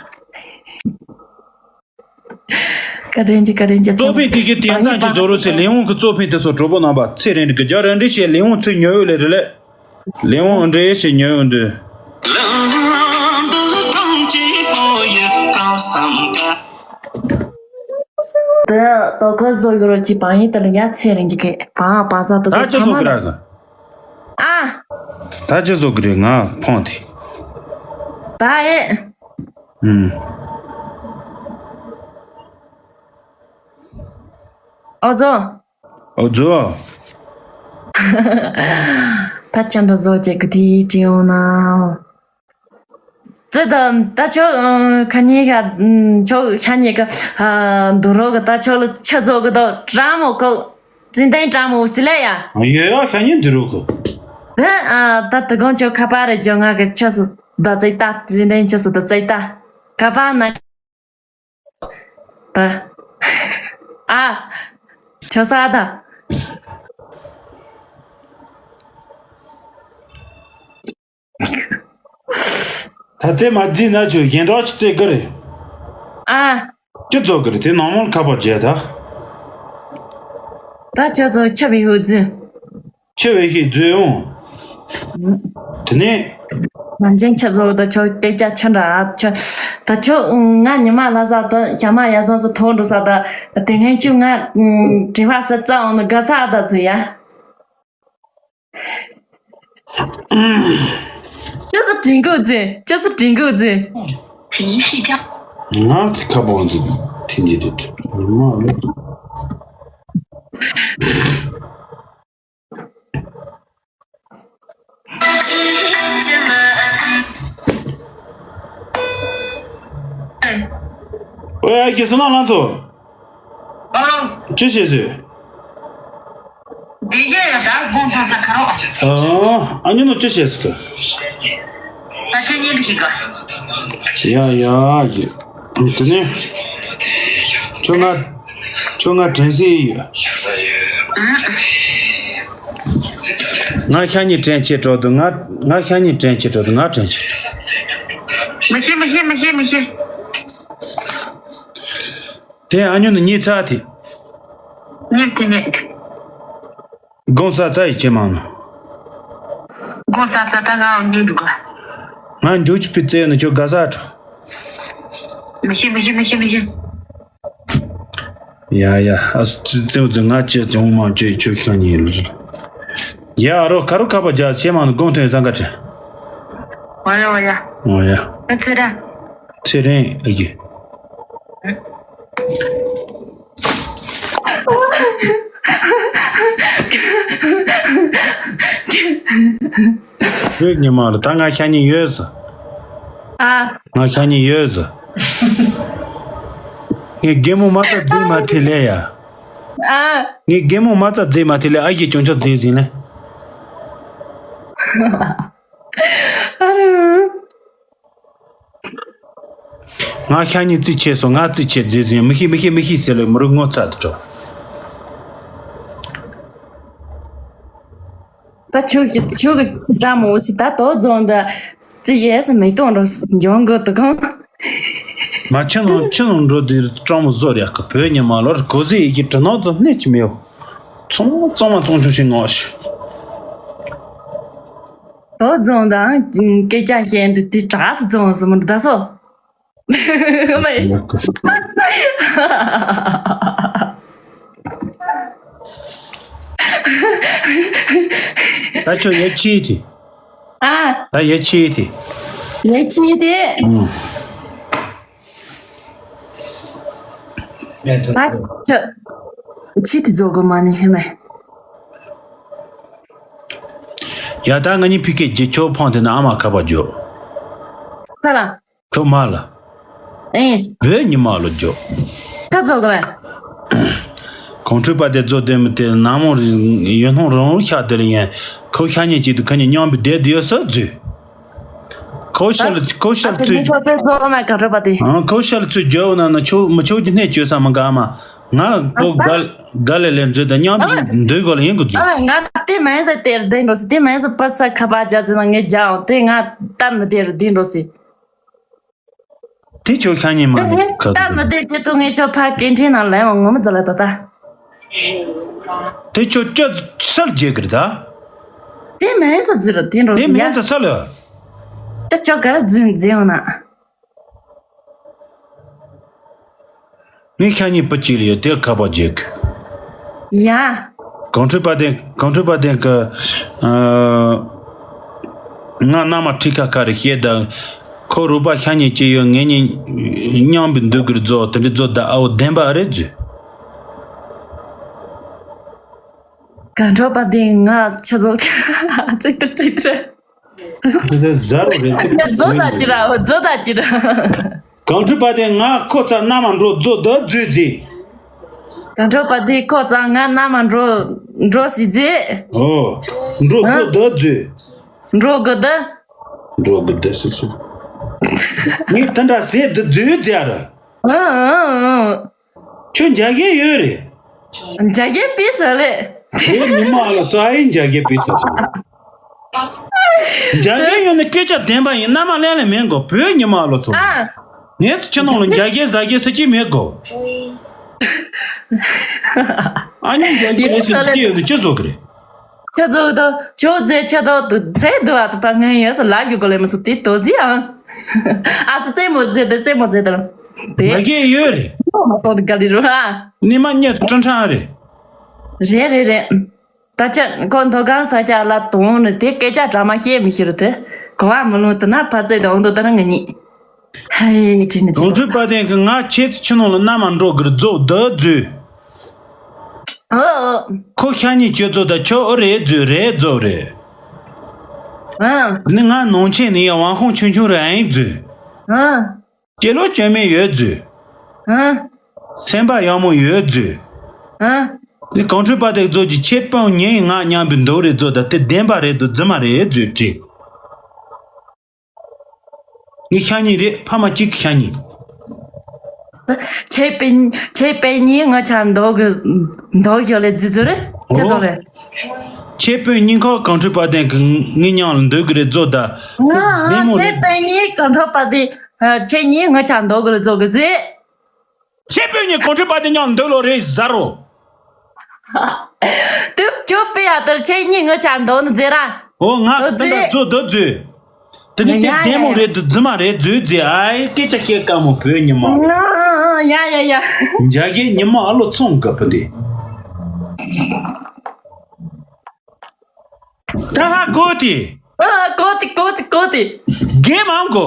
བཀའ་དྲིན་ཆེ་བཀའ་དྲིན་ཆེ་གཙོ་ཕིང་དེ་གི་དེང་སང་གི་བཟོ་རོ་ཚེ་ལེའུ་གི་གཙོ་ཕིང་དེ་ཚོ་གྲོགས་པོ་རྣམ་པ་ཚེ་རིང་གི་རྒྱ་ར་འདྲི་ཞེས་ལེའུ་ཚེ་ཉོ་ཡོད་ལེ་རེ་ལེ། ལེའུ་འདྲི་ཞེས་ཉོ་ཡོད་འདྲི། དེ་དོ་ཁོ་བཟོ་ཡོད་རོ་ཅི་བང་ཡིན་དེ་ལ་ཡ་ཚེ་རིང་གི་གི་བང་བང་ས་དེ་ཚོ་ད་ཅི་ཚང་མ་བཟོ་གི་ར་གི། ཨ། ད་ཅི་བཟོ་གི་རེད་ང་ཕོང་དེ། ད་ཨེ། ཨུམ། ཨོ་ཛོ། ཨོ་ཛོ། ད་ཅི་འདྲ་བཟོ་བྱེད་གི་དེ་དྲི་ཡོང་ན། ཙི་ད་ད་ཆོ་ཁ་ཉེ་ཤ་ཆོ་ཤ་ཉེ་གི་འདུ་རོག་གི་ད་ཆོ་ལ་ཆ་བཟོ་གི་ད་དྲ་མོ་གོ། ཙི་ཏན་དྲ་མོ་སི་ལ་ཡ། ཡོད་ཡ་ཤ་ཉེ་འདུ་རོག་གི། ད་ད་དུ་གང་ཆོ་ཁ་པར་རེ་ཇོ་ང་གི་ཆ་སི་ད་ཙི་ད་ཙི་ཏན་ཆ་སི་ད་ཙི་ད་ཁ་པར་ན། ད། ཨ། ཁྱོད་ས་ད། ད་དེ་མ་བརྗེད་ན་ཁྱོད་གཞན་དག་ཅིག་རྩེ་གི་རེད། ཨ། ཅི་ཚོགས་གི་རེད་དེ་ནང་མོལ་ཁ་པར་བརྗེད་ད། ད་ཁྱོད་ཚོ་ཁྱབ་པའི་ཧུ་རྫུན། ཆེ་བའི་ཤེས་རྫུན་འོང་། དེ་ནས། ང་འཇན་ཆ་བཟོ་ད་ཆོ་སྟེ་ཅག་ཆ་འདྲ་ཆོ། ད་ཆོ་ང་ཉི་མ་ལྷ་ས་ད་ཞྭ་མ་ཡ་བཟང་ས་མཐོང་འགྲོ་ས་ད་དེ་ངན་ཆུ་ང་དྲི་བ་ས་རྩ་འོང་ན་དགའ་ས་ད་ཚུ་ཡ། 就是真够劲，就是真够劲。 ང་དེ་ཁ་པང་དེ་ཐིན་ཇི་དེ་ཉི་མ་ལོ། ཨོ་ཡ་ཁྱེད་བསོད་ནམས་ལགས་ཚོ། ཨ་ལོ། ཅི་བྱེད་ཟེར། འདི་གས་ཡ་ད་དགོང་ཚ་ཚ་ཁ་རོག་ཨ་ཨ་ཉོ་ནོ་ཅི་བྱེད་ཟེར་གི། ད་ཁྱེད་གཉིས་འདི་ཞིག་ག་ཡ་ཡ་ཡ། དེ་ནས་ཁྱོད་ང་ཁྱོད་ང་དྲན་སྲིད་ཡོད། ང་ཤ་ཉེ་དྲན་ཆེ་འགྲོ་འདུག་ང་ང་ཤ་ཉེ་དྲན་ཆེ་འགྲོ་འདུག་ང་དྲན་ཆེ་འགྲོ། མི་ཤེས་མི་ཤེས་མི་ཤེས་མི་ཤེས། དེ་ཨ་ཉོ་ནི་གཉིད་ཚར་དེ། གཉིད་དེ་གཉིད། དགོང་ས་ཚ་ཡི་ཆེ་མང་ནོ། དགོང་ས་ཚ་ད་ང་འོ་གཉིད་འདུག་ག་ང་འཇུ་ཆི་པི་ཙེ་ནི་ཁྱོད་དགའ་ས་འགྲོ། མི་ཤེས་མི་ཤེས་མི་ཤེས་མི་ཤེས། ཡ་ཡ་ཨ་ཙི་ཙེ་ཙེ་ང་ཅི་ཙེ་འོང་མང་ཅི་ཁྱོད་ཤ་ཉེ་ལུ། ཡ་ཨ་རོ་ཁ་རོ་ཁ་པ་རྒྱ་ཆེ་མང་ནི་དགོང་ཐོན་ས་འགའ་ཁྲི། ཨོ་ཡ་ཨོ་ཡ། ཨོ་ཡ། ཨ་ཚེ་ར། ཚེ་རིང་ཨ་ཀྱི། བོད་ཉི་མ་ལ་ད་ང་ཤ་ཉེ་ཡོད་ཟེར། ཨ། ང་ཤ་ཉེ་ཡོད་ཟེར། ངས་རྒན་མོ་མ་རྩ་རྫིག་མ་ཐེ་ལེ་ཡ། ཨ། ངས་རྒན་མོ་མ་རྩ་རྫིག་མ་ཐེ་ལེ་ཨ་ཡེ་ཅུང་ཆ་རྫིག་ཟིན་ལེ། ཨ་རུ། ང་ཤ་ཉེ་རྩིས་ཆེ་སོང་ང་རྩིས་ཆེ་རྫིག་ཟིན་མི་ཤེས་མི་ཤེས་མི་ཤེས་ཟེར་ལེ་མི་རུ་ངོ་ཚ་དུ་འགྲོ། ད་ཁྱོད་ཀྱི་ཁྱོད་ཀྱི་འདྲ་མོ་ཞིག་ད་དོ་རྫོང་ད་ཅི་ཡས་མི་གཏོང་རོགས་འཇོན་གོ་དུ་གང་། མ་ཁྱི་ནང་ཁྱི་ནང་འགྲོ་དུས་སྤྲང་མོ་བཟོ་རེག་གི་བོད་ཉི་མ་ལོར་གོ་ཟི་ཡི་གི་དྲི་ནག་ཙམ་སྣེ་ཅི་མེའོ། ཚོང་ཚང་མ་ཚོང་ཆུང་ཞིག་ངོ་ཤི། དོ་རྫོང་དང་སྐད་ཆ་བཤད་འདི་དེ་གྲགས་སུ་རྫོང་སུ་མི་འདུག་ད་སོ། མ་ཡིན། ད་ཁྱོད་ཡ་ཆི་དེ། ཨ། ད་ཡ་ཆི་དེ། ཡ་ཆི་དེ། ཨུ། ད་ཁྱོད་ཆི་དེ་རྫོགས་གོ་མ་ནི་ཧེ་མ། ཡ་ད་ང་གཉིས་ཕི་ཀེ་རྗེས་ཆོག་ཕོང་དེ་ན་ཨ་མ་ཁ་པ་འཇོག་ས་ལ། ཁྱོད་མ་ལ། ཨེ། བོད་ཉི་མ་ལ་འཇོག་ཁ་ཚོགས་ག་ལ། གོང་ཁྲོས་པ་དེ་ཚོ་དེ་མི་དེ་ནང་མོ་ཡོད་སྣང་རང་རུ་ཤ་དེ་ལ་ཡན་ཁོ་ཤ་ཉེ་གཅིག་ཏུ་ཁ་ཉེ་མཉམ་པའི་བསྡད་དེ་ཡོད་ས་རྫུས། ཁོ་ཤ་ལ་ཁོ་ཤ་ལ་ཚུད། ཁོ་ཚོད་ཚོགས་མ་ག་ཁྲོས་པ་དེ། ཨང་ཁོ་ཤ་ལ་ཚུད་འཇོག་ན་ན་ཆོ་མི་ཆོ་གི་སྣེ་བཅོས་ས་མ་ག་ཨ་མ། ང་ཁོ་ག་ག་ལེ་ལེ་འདྲི་ད་མཉམ་འདོད་གོ་ལ་ཡིན་གི་རྫུས། ཨ་ང་དེ་མེད་ས་དེར་བསྡད་འགྲོ་སི་དེ་མེད་ས་པ་ས་ཁ་པ་རྒྱ་ཚེ་ན་ངས་རྒྱའོ་དེ་ང་ད་མི་དེ་རུ་བསྡད་འགྲོ་སི། དེ་ཁྱོད་ཤ་ཉེ་མ་ནི་ཁ་ད་མི་དེ་ཁྱེད་ཐུག་ངས་ཁྱོད་ཕ་སྐད་འཕྲིན་ནང་ལན་བ་ངོ་མི་ཚོ་ལ་ད་ད། དེ་ཁྱོད་སྐྱ་སར་རྒྱས་གི་རེད་ད། དེ་མེད་ས་ཟིར་དེ་འགྲོ་དེ་སི་ཡ། མེད་ས་ས་ལ། ད་ཁྱོད་ག་ར་རྫུན་རྫུན་ཡོང་ན། ངས་ཤ་ཉེ་པུ་གཅིག་ལ་ཡོད་དེར་ཁ་པར་རྒྱག་གི། ཡ། གོང་ཁྲོས་པ་དེ་གོང་ཁྲོས་པ་དེ་གི། ང་མནའ་མ་ཁྲི་ཁ་ཁ་རེ་བཤད་ད། ཁོ་རུ་པ་ཤ་ཉེ་གཅིག་ཡོད་ངེད་གཉིས་མཉམ་པའི་འདུག་གིར་རྫོགས་དེ་འདྲ་རྫོགས་ད་ཨའོ་བདེན་པ་རེད་རྫུས། གོང་ཁྲོས་པ་དེ་ང་ཆ་ཚོགས་ཙིག་ཏིར་ཙིག་ཏིར། དེ་དེ་ཟ་རུ་རེད་དེ། རྫོགས་ད་ཅི་ར་རྫོགས་ད་ཅི་ར། གོང་ཁྲོས་པ་དེ་ང་ཁོ་ཚ་མནའ་མ་འགྲོ་རྫོགས་ད་རྫུས་རྫུས། གོང་ཁྲོས་པ་དེ་ཁོ་ཚ་ང་མནའ་མ་འགྲོ་འགྲོ་སྲིད་རྫུས། ཨོ། འགྲོ་དགོས་ད་རྫུས། འགྲོ་དགོས་ད། འགྲོ་དགོས་ད་སྲིད་རྫུས། ངས་དེ་འདྲ་ཟེར་ད་རྫུས་རྫུས་ཨ་ར། ཨང་ཨང་ཨང་། ཁྱོད་མཇལ་མཁན་ཡོད་རེད། མཇལ་མཁན་པི་ས་ལེ། ཁོ་ཉི་མ་ལ་ཙ་ཡི་མཇལ་མཁན་པི་ས་སོང་། མཇལ་མཁན་ཡོད་ན་སྐད་ཆ་བདེན་པ་ཡིན་མནའ་མ་ལེན་ལེ་མེད་གོ་བོད་ཉི་མ་ལ་ཚོ། ཨ། ངས་ཚོ་ཁྱེད་རྣམས་ལ་མཇལ་མཁན་ཟ་མཁན་ཟེར་གྱི་མེད་གོ། ཨ་ནི་མཇལ་མཁན་ཡིན་ཟེར་ས་ལེ། གྱི་ཡོད་ན་ཁྱོད་བཟོ་གི་རེད། ཁྱོད་ཚོ་དང་ཁྱོད་ཚེ་ཁྱོད་དང་དུ་ཚེ་དུ་བ་དུ་པ་ངན་ཡོད་ས་ལབ་རྒྱུ་གོ་ལེ་མི་སུ་དེ་དོ་ཟི་ཨང་། ཨ་སི་རྩེད་མོ་རྩེ་དེ་རྩེད་མོ་རྩེ་དེ་ལ། དེ། མ་གཞི་ཡོད་རེད། མ་གཏོགས་དེ་ག་ལི་རུ་ཨ། ནི་མ་ཉེ་ཀྲང་ཀྲང་རེད། རེད་རེད་རེད། ད་ཆ་ཁོ་མདོ་སྒང་ས་ཆ་ལ་དོང་ནི་དེ་སྐད་ཆ་འདྲ་མ་བཤད་མི་ཤེས་རུ་དེ། གོ་བ་མི་ལོན་དུ་ན་ཕ་ཚེ་དང་འོང་དུ་ད་རང་ངི་ཉིད། ཧའི་དྲིས་ནི་ཚོ། གོང་ཁྲོས་དཔལ་ལྡན་གྱིས་ང་ཁྱེད་ཚོ་ཁྱིམ་ནང་ལ་མནའ་མ་འགྲོ་གིར་རྫོགས་བསྡད་རྫོས། ཨོ་ཨོ། ཁོ་ཤ་ཉེ་ཁྱོད་ཚོ་ད་ཁྱོད་ཨོ་རེད་རྫོས་རེད་རྫོས་རེད། ཨ་ནི་ང་ནང་ཆེན་ནི་ཡང་དབང་ཁོང་ཆུང་ཆུང་རེད་ཨིན་རྫོས། ཨ་སྐྱེ་ལོ་སྐྱོན་མེད་ཡོད་རྫོས། ཨ་སེམས་པ་ཡག་མོ་ཡོད་རྫོས། ཨ་ནི་གོང་ཁྲོས་དཔལ་ལྡན་རྫོས་ཀྱི་ཁྱེད་སྤུན་ཉེ་ཡིན་ང་མཉམ་པའི་འདུག་རེད་རྫོས། ད་དེ་བདེན་པ་རེད་འདུག་རྫུན་མ་རེད་རྫོས་དྲིས། ངའི་ཤ་ཉེ་རེད། ཕ་མ་གཅིག་གི་ཤ་ཉེ། ཁྱེད་སྤུན་ཁྱེད་སྤུན་ཉེ་ངི་ཆ་འདུག་གི་འདུག་ཞོར་ལས་རྫོས་རྫོས་རེད་ཁྱེད་ཚོ་ལས། ཁྱེད་སྤུན་ཉེ་ཁོ་གོང་ཁྲོས་དཔལ་ལྡན་གྱིས་ངའི་མཉམ་ལ་འདུག་གི་རེད་རྫོས། ད་ང་བདེ་མོ་ཁྱེད་རེད། སྤུན་ཉེ་གོང་ཁྲོས་དཔལ་ལྡན་ཁྱེད་ཉེ་ངི་ཆ་འདུག་གི་རེད་རྫོས་གི་རྫོས། ཁྱེད་སྤུན་ཉེ་གོང་ཁྲོས་དཔལ་ལྡན་མཉམ་འདུག་ལོ་རེད་ཟེར་རོ། དུ་ཁྱོད་སྤུན་ཡ་དར་ཁྱེད་ཉེ་ངི་ཆ་འདུག་ནི་ཟེར་ར། ཨོ་ང་ཨོ་ཙི་ཙི། ད་རྫོས་འདུག་རྫོས། དེ་ནི་ཡ་ཡ་དེ་བདེ་མོ་ཡ་ཡ། རེད་འདུག་རྫུན་མ་རེད་རྫོས་རྫོས། ཨའི་སྐད་ཆ་བཤད་དཀའ་མོ་བོད་ཉི་མ། ཨ་ཨ་ཡ་ཡ་ཡ། འཇའ་གི་ཉི་མ་ཨ་ལོ་ཚོང་དགའ་པོ་འདི། ད་ཧ་གོ་དེ། ཨ་གོ་དེ་གོ་དེ་གོ་དེ། རྒན་མང་གོ།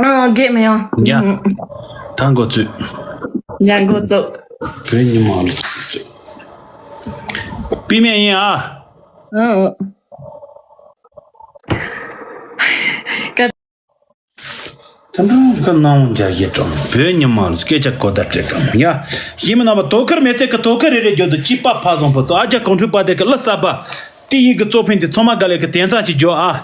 ཨ་རྒན་མི་ཡང་། ཡ། ད་འགོ་ཚུགས། ཡ་འགོ་ཚུགས། བོད་ཉི་མ་ལ་ཚུགས་ཚུགས། པི་མེ་ཡིན་ཨ། ཨ་ཨ། ད་འགྲོ་ག་ནང་འཇའ་ཡེ་གྲོང་བོད་ཉི་མ་ལ་སྐད་ཆ་གོ་བརྡ་སྤྲད་གྲོང་ཡ། ཤི་མི་ན་བ་དོ་ཁུར་མེ་ཚེ་གི་དོ་ཁུར་རེ་རེ་རྒྱུ་དུ་ཅི་པ་ཕ་བཟང་པོ་ཚོ་ཨ་ཅག་གོང་ཁྲོས་དཔལ་ལྡན་གི་ལ་ས་པ། དེ་ཡི་གི་གཙོ་ཕན་དེ་ཚང་མ་ག་ལེ་གི་དེང་སང་ཅི་རྒྱུ་ཨ།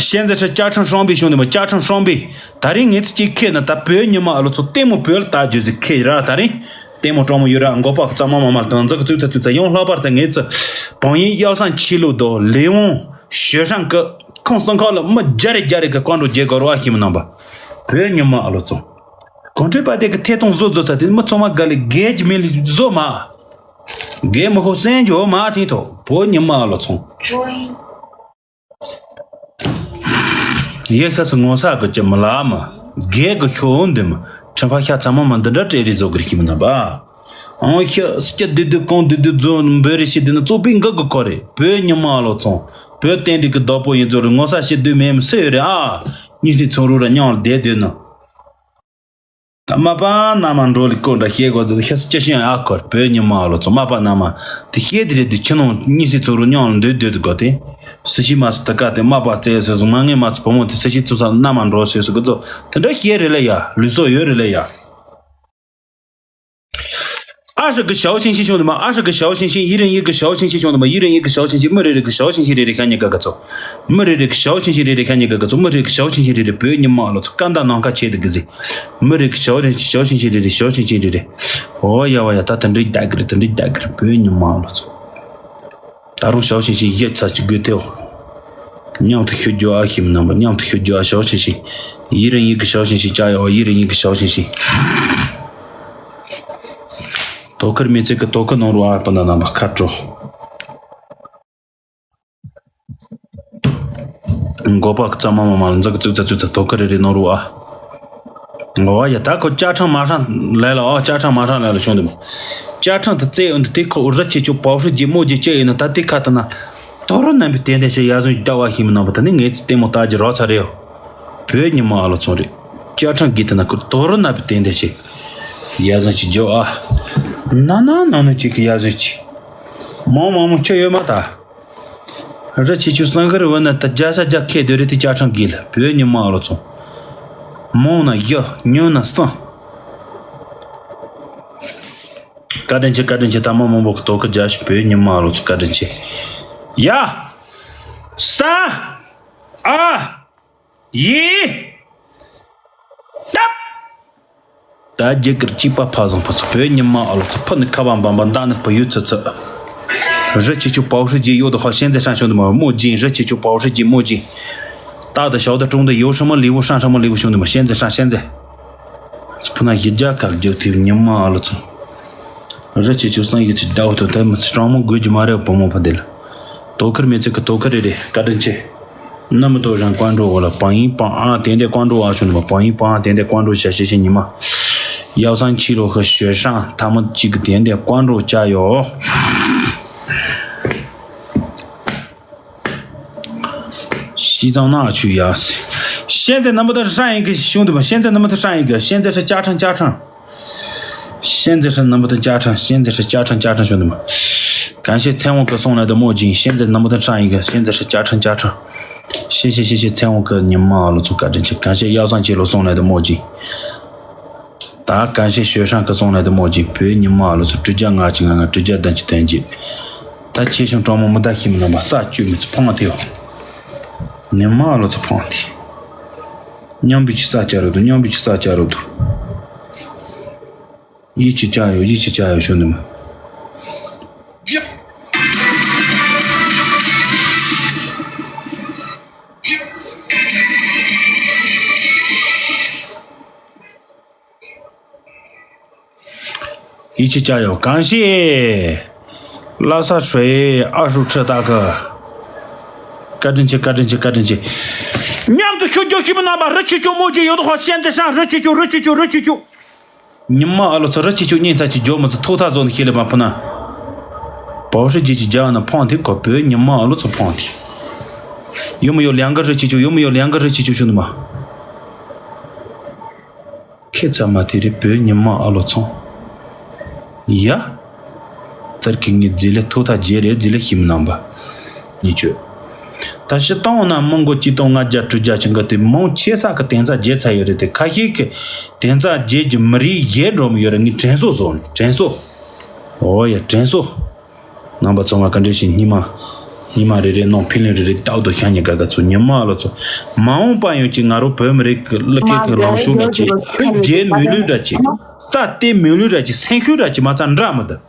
ཤན་ཛེ་ཧྲི་ཅ་ཁྲང་ཧྲོང་པི་ཤོང་དེ་མ་ཅ་ཁྲང་ཧྲོང་པི། ད་རིང་ངེད་ཚོ་གཅིག་ཁེ་ན་ད་བོད་ཉི་མ་ཨ་ལོ་ཚོ་ལྟད་མོ་བོད་ལ་ལྟ་རྒྱུ་ཟིག་ཁེ་ར། ད་རིང་ལྟད་མོ་སྤྲང་མོ་ཡོད་ར། མགོ་པ་གཙང་མ་མ་མ་དང་འཛག་ཙུག་ཚ་ཙུག་ཚ་ཡོང་ལྷག་པར་དུ་ངེད་ཚོ་བང་ཡིན་གཡའ་སང་ཆི་ལུ་དོ་ལེ་འོང་ཞོད་ཧྲང་གི་ཁོང་སང་ཁ་ལ་མི་རྒྱ་རེ་རྒྱ་རེ་གི་ཀོང་འགྲོ་རྒྱལ་གོ་ར་བ་ཤི་མི་ནང་པ། བོད་ཉི་མ་ཨ་ལོ་ཚོ་གོང་ཁྲོས་དཔལ་ལྡན་གི་ཐད་གཏོང་བཟོ་བཟོ་ཚ་དེ་མི་ཚང་མ་ག་ལེ་རྒྱལ་གྱི་མིང་ལ་བཟོ་མ། རྒན་མི་ཁོ་སེང་གྱོ་མ་ཐིང་ཐོ་བོད་ཉི་མ་ཨ་ལོ་ཚོང་། ཡེ་ཤ་སི་ངོ་ས་གི་ཅི་མི་ལ་མ། རྒྱལ་གི་ཤོ་འདི་མ། ཁྲིམས་ཕ་ཤ་ཚ་མ་མ་འདི་འདྲ་སྤྲད་རེས་བཟོ་གི་རིགས་མི་ན་པ། ཨང་ཤ་སི་ཅི་བདུད་བདུད་གོང་བདུད་བདུད་བཟོ་འབོད་རེ་ཤི་འདི་ན་གཙོ་པའི་འགག་གི་ཁོ་རེ་བོད་ཉི་མ་ཨ་ལོ་ཚོང་། བོད་བསྟན་འགྲིག་གི་བདག་པོ་ཡིན་ཚོ་རེ་ངོ་ས་ཤི་བདུད་མེད་མི་སུ་ཡོད་རེ་ཨ། གཉིས་སི་ཚོང་རུ་ར་མཉམ་ལ་བསྡད་སྡོད་ན། ད་མ་པ་ན་མ་འགྲོ་ལི་ཀོ་འདྲ་ཤེས་གོ་ཚོད་ཤེས་སུ་ཅི་ཤེས་ཨ་ཁོར་བོད་ཉི་མ་ཨ་ལོ་ཚོ་མ་པ་ན་མ་དེ་ཤེས་དེ་རེད་དུ་ཁྱི་ནང་གཉིས་སི་ཚོ་རུ་མཉམ་ལ་འདུད་སྡོད་དུ་གོ་དེ་སུ་ཤི་མ་སུ་ད་ཀ་དེ་མ་པ་བཙལ་སོ་སོ་མ་ངེས་མ་ཚོ་བུ་མོ་དེ་སུ་ཤི་ཚོ་ས་ན་མ་འགྲོ་ཤེས་སུ་གོ་ཚོ་དེ་འདྲ་ཤེས་རེད་ལ་ཡ་ལུས་སོ་ཡོད་རེད་ལ་ཡ། ཨ་ཧྲི་གི་ཞའོ་ཆིན་ཤི་བྱུང་དུ་མ། ཨ་ཧྲི་གི་ཞའོ་ཆིན་ཤི་ཡི་རིང་ཡི་གི་ཞའོ་ཆིན་ཤི་བྱུང་དུ་མ། ཡི་རིང་ཡི་གི་ཞའོ་ཆིན་ཤི་མི་རེ་རེ་གི་ཞའོ་ཆིན་ཤི་རེ་རེ་ཤ་ཉེ་ག་ག་ཚོ། མི་རེ་རེ་གི་ཞའོ་ཆིན་ཤི་རེ་རེ་ཤ་ཉེ་ག་ག་ཚོ། མི་རེ་གི་ཞའོ་ཆིན་ཤི་རེ་རེ་བོད་ཉི་མ་ལོ་ཚོ་ཀ་འདའ་ནང་ཁ་ཆེ་དུ་གི་ཟི། མི་རེ་གི་ཞའོ་རེ་ཞའོ་ཆིན་ཤི་རེ་རེ་ཞའོ་ཆིན་ཤི་རེ་རེ། ཨོ་ཡ་བ་ཡ་ད་དེ་འདྲི་རྒྱག་གི་རེད། དེ་འདྲི་རྒྱག་གི་རེད་བོད་ཉི་མ་ལོ་ཚོ། ད་རུང་ཞའོ་ཆིན་ཤི་ཡོད་ཚ་ཅིག་དགོས་ཐེའོ། མཉམ་དུ་ཤོད་རྒྱུ་ཨ་ཤིམ་ནང་པ་མཉམ་དུ་ཤོད་རྒྱུ་ཨ་ཞའོ་ཆིན་ཤི། ཡི་རིང་ཡི་གི་ཞའོ་ཆིན་ཤི་ཅ་ཡ་ཨོ་ཡི་རིང་ཡི་གི་ཞའོ་ཆིན་ཤི། དོ་ཁུར་མི་ཚེ་གི་དོ་ཁུར་ནང་རུ་ཨ་པ་ན་ནང་པ་ཁ་དྲོ། མགོ་པ་གཙང་མ་མ་མ་ལ་འཛག་ཙུག་ཙ་ཙུག་ཙ་དོ་ཁུར་རེ་རེ་ནང་རུ་ཨ། ངོ་བ་ཡ་ད་ཁོ་ཅ་ཁྲང་མ་ཧྲང་ལས་ལ་ཨོ་ཅ་ཁྲང་མ་ཧྲང་ལས་ལ་བྱུང་འདུག་ཅ་ཁྲང་དུ་བཙལ་འོན་དུ་དེ་ཁོ་རི་ཆེ་ཆུ་པའོ་ཧྲི་རྗེ་མོ་རྗེ་ཅི་ཡིན་ན་ད་དེ་ཁ་ཐ་ན། དོ་རུ་རྣམ་པའི་དེ་འདྲ་ཞིག་ཡ་བཟུང་ཞིག་ལྟ་བ་ཞིག་མི་ནང་པ་ད་ནི་ངེད་ཚོ་ལྟད་མོ་ལྟ་རྒྱུ་རོགས་ཚ་རེད། བོད་ཉི་མ་ཨ་ལོ་ཚོང་རེད། ཅ་ཁྲང་གིས་ཐ་ན་ཁོ་དོ་རུ་རྣམ་པའི་དེ་འདྲ་ཞིག་ཡ་བཟུང་ཞིག་རྒྱོབ་ཨ། ན་ན་ན་ན་ཅིག་གི་ཡ་བཟུང་ཞིག་མང་མང་མང་ཁྱོད་ཡོད་མ་ད། རི་ཆེ་ཆུ་སང་གར་བུ་ན་ད་རྒྱ་ས་རྒྱ་ཁེ་དོ་རེད་དེ་ཅ་ཁྲང་གིས་ལ་བོད་ཉི་མ་ཨ་ལོ་ཚོང་། མང་ན་བཞི་ཉུང་ན་གསུམ། བཀའ་དྲིན་ཆེ་བཀའ་དྲིན་ཆེ། ད་མ་མང་པོ་གི་དོ་ཁུར་རྒྱག་ཞིག་བོད་ཉི་མ་ལོ་ཚོ་བཀའ་དྲིན་ཆེ། ཡ། ས། ཨ། ཡི། ཏབ། ད་རྒྱ་གར་གཅིག་པ་ཕ་བཟང་ཕུ་ཚོ་བོད་ཉི་མ་ཨ་ལོ་ཚོ་ཕུ་ནི་ཁ་བ་འབམ་པ་མདའ་ནི་ཕུ་ཡུ་ཚུ་ཚུ། རི་ཆེ་ཆུ་པའོ་ཧྲི་རྗེ་ཡོད་དོ་ཧ་ཤན་ཛེ་ཧྲང་ཤོང་དུ་མ་མོ་ཇིན། རི་ཆེ་ཆུ་པའོ་ཧྲི་རྗེ་མོ་ཇིན། ད་ད་ཞའོ་ད་ཀྲུང་ད་ཡོ་ཧྲི་མ་ལི་བུ་ཧྲང་ཧྲ་མ་ལི་བུ་ཤོང་དུ་མ་ཤན་ཛེ་ཧྲང་ཤན་ཛེ། ཕུ་ན་ཡི་རྒྱ་གར་རྒྱུག་ཐེབས་ཉི་མ་ཨ་ལོ་ཚོ། རི་ཆེ་ཆུ་སང་ཡི་ཆི་ཟླ་བ་དོ་ཐེ་མི་སྲང་མོ་དགོས་རྒྱུ་མ་རེད་བུ་མོ་ཕ་དེ་ལ། དོ་ཁུར་མི་ཚེ་གི་དོ་ཁུར་རེ་རེ་བཀའ་དྲིན་ཆེ། ནམ་དོ་རང་ཀོང་ཀྲོ་བ་ལ་པང་ཡིན་པང་ཨང་དེ་འདྲ་ཀོང་ཀྲོ་བ་ཆུ་ནུ་མ་པང་ཡིན་པང་ཨང་དེ་འདྲ་ཀོང་ཀྲོ་བྱ་ཤེ་ཤེ་ཉི་མ། ཡའོ་སང་ཆི་ལོ་ཧི་ཞོད་ཧྲང་ཐ་མ་གཅིག་གི་དེ་འདྲ་ཀོང་ཀྲོ་བྱ་ཡོ། 西藏那去呀。现在能不能上一个兄弟们？现在能不能上一个？现在是加成加成。现在是能不能加成？现在是加成加成，兄弟们。感谢千万哥送来的墨镜，现在能不能上一个？现在是加成加成。谢谢谢谢千万哥，你们啊，老祖感谢，感谢幺三七六送来的墨镜。ད་感谢雪山哥送来的墨镜，བོད་ཉི་མ་ཨ་ལོ་ཚོ་དྲུག་བརྒྱ་ལྔ་བཅུ་ང་ལྔ། དྲུག་བརྒྱ་བདུན་ཅུ་དོན་བརྒྱད། ད་ཆེ་ཆུང་གྲོགས་མོ་མི་ད་ཤི་མི་རྣམ་པ་ས་བཅུད་མི་ཚེ་ཕངས་ཐེ་བ། ཉི་མ་ཨ་ལོ་ཚོ་ཕངས་ཐེ། མཉམ་པའི་ཆི་ས་ཅ་རུ་དུ། མཉམ་པའི་ཆི་ས་ཅ་རུ་དུ། ཡིད་ཆེས་ཅ་ཡོད། ཡིད་ཆེས་ཅ་ཡོད་ཤོད་འདི་མ། ཡིད་ཆེས་ཅ་ཡོད། གང་ཤེས། ལྷ་ས་水二十尺大哥། བཀའ་དྲིན་ཆེ། བཀའ་དྲིན་ཆེ། བཀའ་དྲིན་ཆེ། མཉམ་དུ་ཤུགས་རྒྱག་ཤི་མི་རྣམ་པ་རི་ཆེ་ཆུང་མོ་ཆེ་ཡོད་དོ་ཧོ་ཤན་ཙེ་ཧྲང་རི་ཆེ་ཆུང་རི་ཆེ་ཆུང་རི་ཆེ་ཆུང་། ཉི་མ་ཨ་ལོ་ཚོ་རི་ཆེ་ཆུང་གཉིས་ཚ་ཆེ་འཇོག་མི་ཚོ་ཐོག་ཐག་བཟོ་ནས་ཤེས་ལེ་མ་ཕུ་ན། བའོ་ཧྲི་ཇི་ཅི་རྒྱག་ན་ཕོང་ཐིག་གོ་བོད་ཉི་མ་ཨ་ལོ་ཚོ་ཕོང་ཐིག་ཡོ་མི་ཡོ་ལིང་ག་རི་ཆེ་ཆུང་། ཡོ་མི་ཡོ་ལིང་ག་རི་ཆེ་ཆུང་ཤུ་ནི་མ། ཁྱེད་ཚང་མ་དེ་རེད་བོད་ཉི་མ་ཨ་ལོ་ཚོང་། ཡ། དར་གི་ངའི་རྫི་ལེ་ཐོག་ཐག་རྗེས་རེད། རྫི་ལེ་ཤི་མི་རྣམ་པ། ཉི་ཆོས། ད་ཕྱི་སྟོང་ན་མི་མགོ་གཅིག་སྟོང་ལྔ་བརྒྱ་དྲུག་བརྒྱ་ཅན་གི་དེ་མང་ཆེ་ས་གི་དེང་སང་རྗེས་ཚར་ཡོད་རེད། དེ་ཁ་ཤས་ཀྱི་དེང་སང་རྗེས་ཀྱི་མི་རིགས་ཡལ་འགྲོ་མི་ཡོད་རེད། ངས་དྲན་གསོ་བཟོ་ནས། དྲན་གསོ། འོ་ཡ། དྲན་གསོ། རྣམ་པ་ཚང་མ་བཀའ་འདྲི་ཞུ། སྙིང་མ། སྙིང་མ་རེ་རེ་གནང་། ཕིན་ལེ་རེ་རེ་ཏག་ཏུ་ཤ་ཉེ་དགའ་དགའ་ཚོ་ཉི་མ་ཨ་ལོ་ཚོ། མ་འོངས་པ་ཡོང་གི་ང་རོ་བོད་མི་རིགས་ཀྱི་བླ་སྐད་ཀྱི་ལངས་ཕྱོགས་འདྲ་ཅིག་རྒྱལ་མི་ལུས་འདྲ་ཅིག་ས་གཏེ་མི་ལུས་འདྲ་ཅིག་སེམས་ཤུགས་འདྲ་ཅིག་མ་རྩ་འདྲ་མི་འདུག་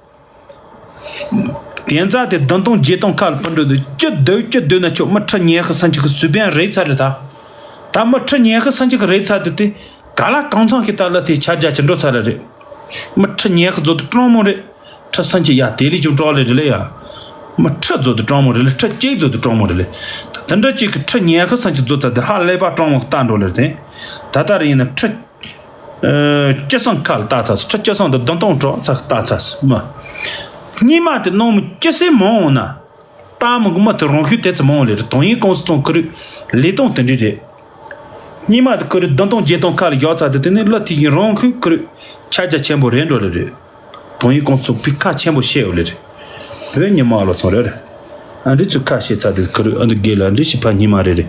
དེ་ཚ་དེ་བདུན་སྟོང་བརྒྱད་སྟོང་ཁ་ལ་ཕུ་འགྲོ་འདུག་ཅི་འདོད་ཅི་འདོད་ན་ཆོག་མི་ཁྲི་ཉི་ཤུ་སུམ་ཅུ་གི་སུ་བན་རེད་ཚར་རེད་ད། ད་མི་ཁྲི་ཉི་ཤུ་སུམ་ཅུ་གི་རེད་ཚར་དུས་དེ་ག་ལ་གང་ཚང་ཞིག་ད་ལ་དེ་ཆ་རྒྱ་ཅི་འགྲོ་ཚར་རེད། མི་ཁྲི་ཉི་ཤུ་ཚོ་དུ་སྤྲང་མོ་རེད། ཁྲི་སུམ་ཅུ་ཡ་དེ་ལས་ཀྱང་སྤྲང་ལེ་རེད་ལེ་ཡ། མི་ཁྲི་ཚོ་དུ་སྤྲང་མོ་རེད་ལེ། ཁྲི་གཅིག་ཚོ་དུ་སྤྲང་མོ་རེད་ལེ། ད་དེ་འདྲ་གཅིག་གི་ཁྲི་ཉི་ཤུ་སུམ་ཅུ་ཚོ་ཚར་དེ་ཧ་ལས་པ་སྤྲང་མོ་ལྟ་འགྲོ་ལེ་རེད། ད་ད་རེད་ཡིན་ན་ཁྲི་ཨ་བཅུ་གསུམ་ཁ་ལ་ལྟ་ཚར་སོང་། ཁྲི་བཅུ་གསུམ་དང་བདུན་སྟོང་གྲོགས་ཚར་ལྟ་ཚར་སོང་། མི་སྙིགས་མ་དེ་ནང་མི་ཅི་སེ་མང་འོང་ན། ལྟ་མི་གི་མི་དེ་རང་ཤུགས་དེ་ཚོ་མང་འོང་ལེ་རེད། དོན་ཡིན་ཀུང་སི་ཚོང་ཁུ་རུ་ལས་སྟངས་དེ་འདྲ་རེད། སྙིགས་མ་དེ་ཁུ་རུ་བདུན་སྟོང་བརྒྱད་སྟོང་ཁ་ལ་བཞག་ཚར་དུས་དེ་ནི་ལ་དེ་ཡིན་རང་ཤུགས་ཁུ་རུ་ཆ་རྒྱ་ཆེན་པོ་རེད་འགྲོ་ལེ་རེད། དོན་ཡིན་ཀུང་སི་ཚོང་ཕི་ཁ་ཆེན་པོ་བཤད་ཡོད་ལེ་རེད། བོད་ཉི་མ་ཨ་ལོ་ཚོང་རེད། ཨ་འདྲི་ཚུ་ཁ་ཤས་ཚ་དེ་ཁུ་རུ་ཨ་འདི་དགེ་ལ་འདྲི་ཞིག་ཕ་ཉི་མ་རེ་རེ།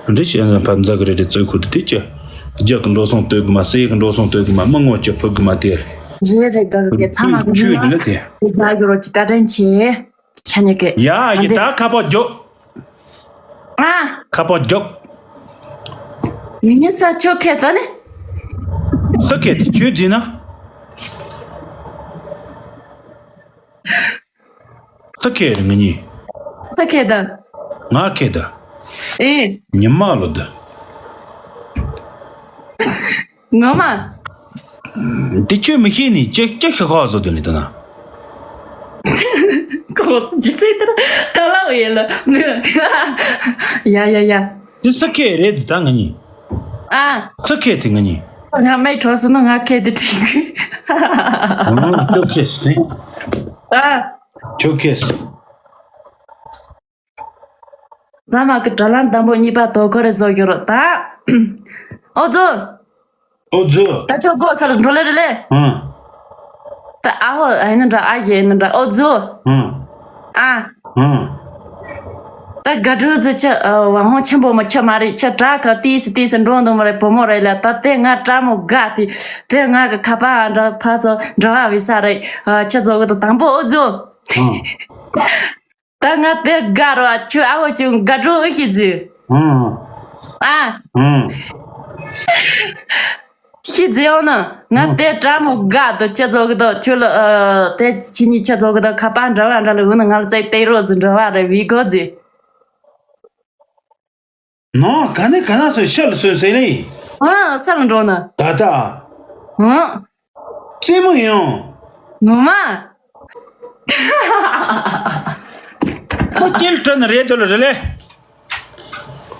འདྲི་ཞིག་ཨ་ཕ་འཛག་གི་རེ་རེ་བཙོས་ཁུ་དེ་དེ་ཅི། རྒྱག་གི་འགྲོ་སོང་ལྟོས་གི་མ་སེ་གི་འགྲོ་སོང་ལྟོས་གི་མ་མི་ངོ་ཅི་ཕུག་གི་མ་དེ། རེད་རེད། དགའ་གི་ཚང་མ་གི་ཆུ་ནི་ལ་དེ། དེ་རྒྱག་གི་རོ་ཅི་བཀའ་དྲིན་ཆེ། ཁྱེད་ཉི་གི་ཡ་ཨ་ཡི་འདི་ད་ཁ་པོ་རྒྱོབ། ཨ། ཁ་པོ་རྒྱོབ། ངི་ཉི་ས་ཆོ་ཁེ་ད་ནི། ས་ཁེ་དེ་ཆུ་འཛིན་ན། ས་ཁེ་རེད་ང་གཉིས། ས་ཁེ་ད། ང་ཁེ་ད། ཨེ། ཉི་མ་ལོ་ད། ངོ་མ། དེ་ཆོས་མི་ཤེས་ནི་ཅི་ཅི་ཤི་ཁ་བཟོ་དོན་ནི་ད་ན། ཁོ་སུ་ཇི་ཚེ་ལྟར་ད་ལ་བའི་ལ་ནི། ཡ་ཡ་ཡ། དེ་ས་ཁེ་རེད་ད་ང་གཉིས། ཨ། ས་ཁེ་དེ་ང་གཉིས། ང་མའི་གྲོགས་སུ་ནི་ང་ཁེ་དེ་དྲིས་གི། ང་ཆོས་ཁེ་སི་དེ། ཨ། ཆོས་ཁེ་སི། ཟ་མ་གི་དྲ་ལམ་དང་པོ་གཉིས་པ་དོ་ཁོ་རེ་བཟོ་རྒྱུ་རོ་ད། ཨོ་ཛོ། ཨོ་ཛོ། ད་ཆོ་གོ་སར་འགྲོ་ལེ་རེ་ལེ། ཨང་། ད་ཨ་ཧོ་ཨ་ཡིན་འདྲ་ཨ་ཡེ་ཡིན་འདྲ་ཨོ་ཛོ། ཨང་། ཨ། ཨང་། ད་དགའ་སྤྲོ་ཛི་ཆ་ཝང་ཧོང་ཆེན་པོ་མ་ཆ་མ་རེད། ཆ་དྲག་ག་ཏིས་ཏིས་འགྲོ་འདུག་མ་རེད། བུ་མོ་རེད་ལ་ད་དེ་ང་དྲ་མོ་དགའ་དེ་དེ་ང་གི་ཁ་པ་འདྲ་ཕ་ཚོ་འདྲ་བ་བི་ས་རེད། ཆ་ཚོ་གི་ད་དང་པོ་ཨོ་ཛོ། ཨང་། ད་ང་དེ་དགའ་རོ་ཨ་ཆུ་ཨ་བོ་ཆུ་དགའ་སྤྲོ་ཨེ་ཤི་ཟི། ཨང་། ཨ། ཨང་། ཤི་ཟི་ཡོང་ན་ང་དེ་དྲ་མོ་དགའ་དུ་ཆ་ཚོ་གི་དོ་ཆུ་ལ་ཨ་དེ་ཆི་ཉི་ཆ་ཚོ་གི་དོ་ཁ་པ་འདྲ་བ་འདྲ་ལ་འུ་ན་ང་ལ་ཙེ་ཏེ་རོ་ཟི་འདྲ་བ་རེ་བི་གོ་ཟི། ནོ་ག་ནས་ག་ན་སོ་ཤ་ལ་སོན་ཟེར་ནི། ཨ་ས་ལ་འགྲོ་ན། ད་ད། ཨ། རྩེད་མོ་ཡོང་། ངོ་མ། མ་སྐྱེལ་དྲན་རེད་དོ་ལ་རེ་ལེ།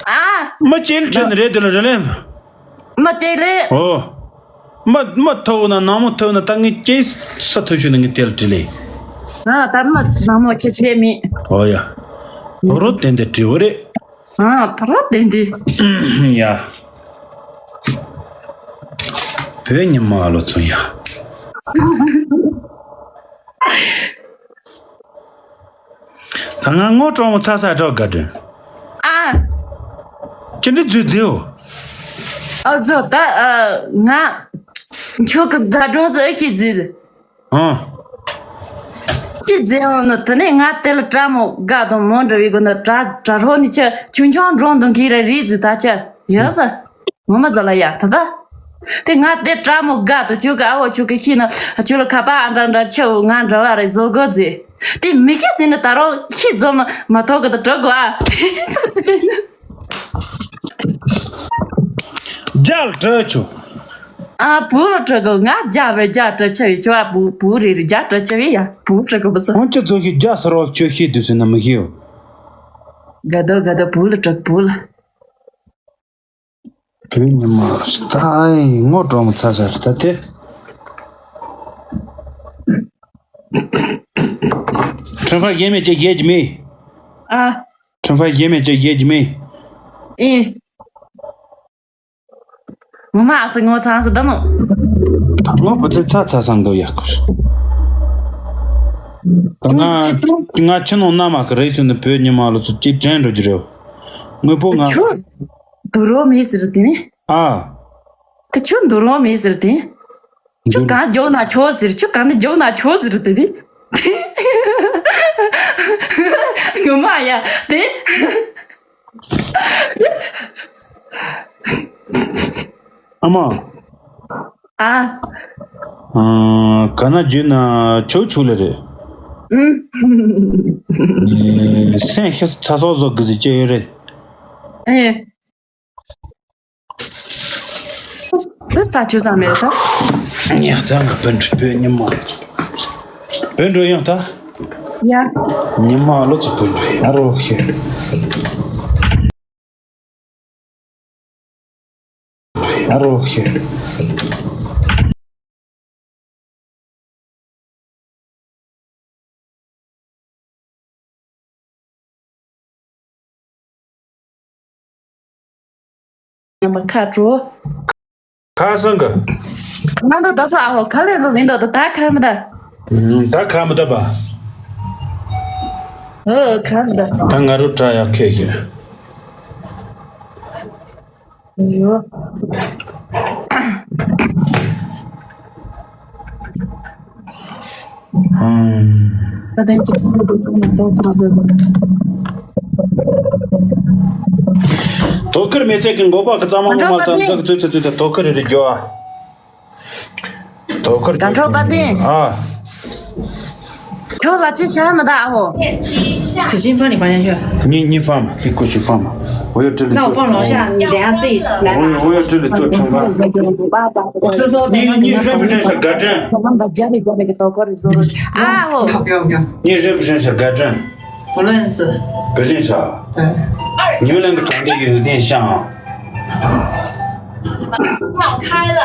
ཨ། མ་སྐྱེལ་དྲན་རེད་དོ་ལ་རེ་ལེ། མ་སྐྱེལ་ལེ། ཨོ། མ་མ་ཐོབ་ན་ནང་མོ་ཐོབ་ན་ད་ངས་སྐྱེལ་ས་ཐོབ་ཤུ་ན་ངས་དེ་ལ་དྲི་ལེ། ཨ་ད་མ་ནང་མོ་ཆེ་ཆེ་མི། ཨོ་ཡ། ཨོ་རོ་དེ་འདི་དྲི་བ་རེད། ཨ་ད་ར་དེ་འདི། ཡ། བོད་ཉི་མ་ལོ་ཚོ་ཡ། ད་ང་ངོ་གྲོང་མོ་ཚ་ས་གྲོགས་དགའ་དྲན། ཨ། ཅི་འདྲི་རྫུས་རྫིའོ། ཨ་ཛོ་ད་ཨ་ང་ཁྱོད་ཀྱི་དགའ་སྤྲོ་ཟིག་ཤེས་རྫིས། ཨང་། ཅི་རྫིས་འོང་ནི་དེ་ནས་ང་དེ་ལ་བཀྲ་མོ་དགའ་དང་མོ་འདྲ་བའི་སྒོ་ནས་བཀྲ་བཀྲ་རོགས་ནི་ཆ་ཆུང་ཆུང་འགྲོ་འདུག་གི་རེད་རིག་རྫིས་ད་ཆ་ཡོད་ས། ངོ་མ་ཛ་ལ་ཡ་ད་ད། དེ་ང་དེ་བཀྲ་མོ་དགའ་དང་ཁྱོད་ཀྱི་ཨ་བོ་ཁྱོད་ཀྱི་ཤེས་ན་ཁྱོད་ལ་ཁ་པར་ཨ་འདྲ་འདྲ་ཆེ་བོ་ང་འདྲ་བ་རེད་བཟོ་དགོས་རྫིས། དེ་མི་ཤེས་ཟིན་ནི་ད་རུང་ཤི་རྫོ་མ་མ་ཐོག་གི་ད་གྲོད་གོ་ཨ། རྒྱལ་སྤྲོད་ཆུ། ཨ་བུ་ལ་སྤྲོད་གོ་ང་རྒྱལ་བའི་རྒྱལ་སྤྲོད་ཆེ་བའི་ཁྱོད་ཨ་བུ་བུ་རེད་རྒྱལ་སྤྲོད་ཆེ་བའི་ཡ་བུ་སྤྲོད་གོ་བུ་སོ། ཁོང་ཁྱོད་ཚོ་ཤི་རྒྱལ་སོ་རོག་ཁྱོད་ཤི་དུས་ཟིན་ན་མི་ཤི་ཡོ། དགའ་དོ་དགའ་དོ་བུ་ལ་སྤྲོད་བུ་ལ། བོད་ཉི་མ་ད་ཨེ་ངོ་གྲོང་མོ་ཚ་ས་རེད་ད་དེ། ཁྲོན་ཕ་གཞན་མེད་ཅེས་བཤད་ཀྱི་མེད། ཨ། ཁྲོན་ཕ་གཞན་མེད་ཅེས་བཤད་ཀྱི་མེད། ཨེ། ངོ་མ་ཨ་སི་ངོ་ཚ་སི་ད་མོ། ངོ་བུ་ཚེ་ཚ་ཚ་སང་དོ་ཡག་གོ། ང་ང་ཆུ་ནང་ན་མ་གི་རེད་ཚུན་ནི་བོད་ཉི་མ་ལོ་ཚོ་ཅིག་དྲན་འགྲོ་རྒྱུ་རེད། དངོས་པོ་ང་། ཁྱོད་དུ་རོ་མི་ཟེར་དེ་ནི། ཨ། དེ་ཁྱོད་འདུར་བ་མེད་ཟེར་ཏེ། ཁྱོད་འདུར། གང་རྒྱོག་ན་ཆོག་ཟེར། ཁྱོད་གང་ནས་རྒྱོག་ན་ཆོག་ཟེར་ཏེ་ནི། ངོ་མ་ཡ་དེ། ཨ་མ། ཨ། ཨ། གང་ན་རྒྱུ་ན་ཆོག་ཆོག་ལེ་རེད། ཨུམ། སེམས་ཤི་ཚ་སོག་བཟོ་གི་ཟེར་ཅི་ཡོད་རེད། ཨེ། དེ་ས་ཆུ་ས་མེད་ད། ཉ་ཚ་ང་བོད་འགྲོ་བོད་ཉི་མ། བོད་འགྲོ་ཡང་ད། ཡ། ཉི་མ་ལོ་ཚོ་བོད་འགྲོ་ཡ་རོ་ཤེ། ཡ་རོ་ཤེ། ཉམས་པ་ཁ་དྲོ། ཁ་སང་གི། ང་ཚོ་ད་ས་ཨ་ཧོ་ཁ་ལས་ལོ་མིན་འདོད་ད་ད་ཁ་མི་ད། ད་ཁ་མི་ད་པ། ཨོ་ཁ་མི་ད། ད་ང་རོ་བཀྲ་ཡག་ཁེ་ཤེ། ཡོ། ད་ལྟ་ཅིག་ཏོ་ཁུར་ཟེར་གོ། ཏོ་ཁུར་མེ་ཚེ་གི་མགོ་པ་གི་གཙང་མ་ངོ་མ་དང་འཛག་ཙུ་ཙུ་ཙུ་ཏོ་ཁུར་རེ་རེ་རྒྱོ། ཏོ་ཁུར་དང་ཁྲོ་པ་ཏི། ཨ། ཁྱོད་ལ་ཅི་བྱ་མི་ད་ཨ་ཧོ། 纸巾放你房间去。你你放嘛，你过去放嘛，我要这里做。那我放楼下，你等下自己来拿。我要我要这里做惩罚。我是说，你你认不认识葛正？ཨ་ཧོ། 不要不要，你认不认识葛正？不认识。不认识啊？对。你们两个长得有点像啊。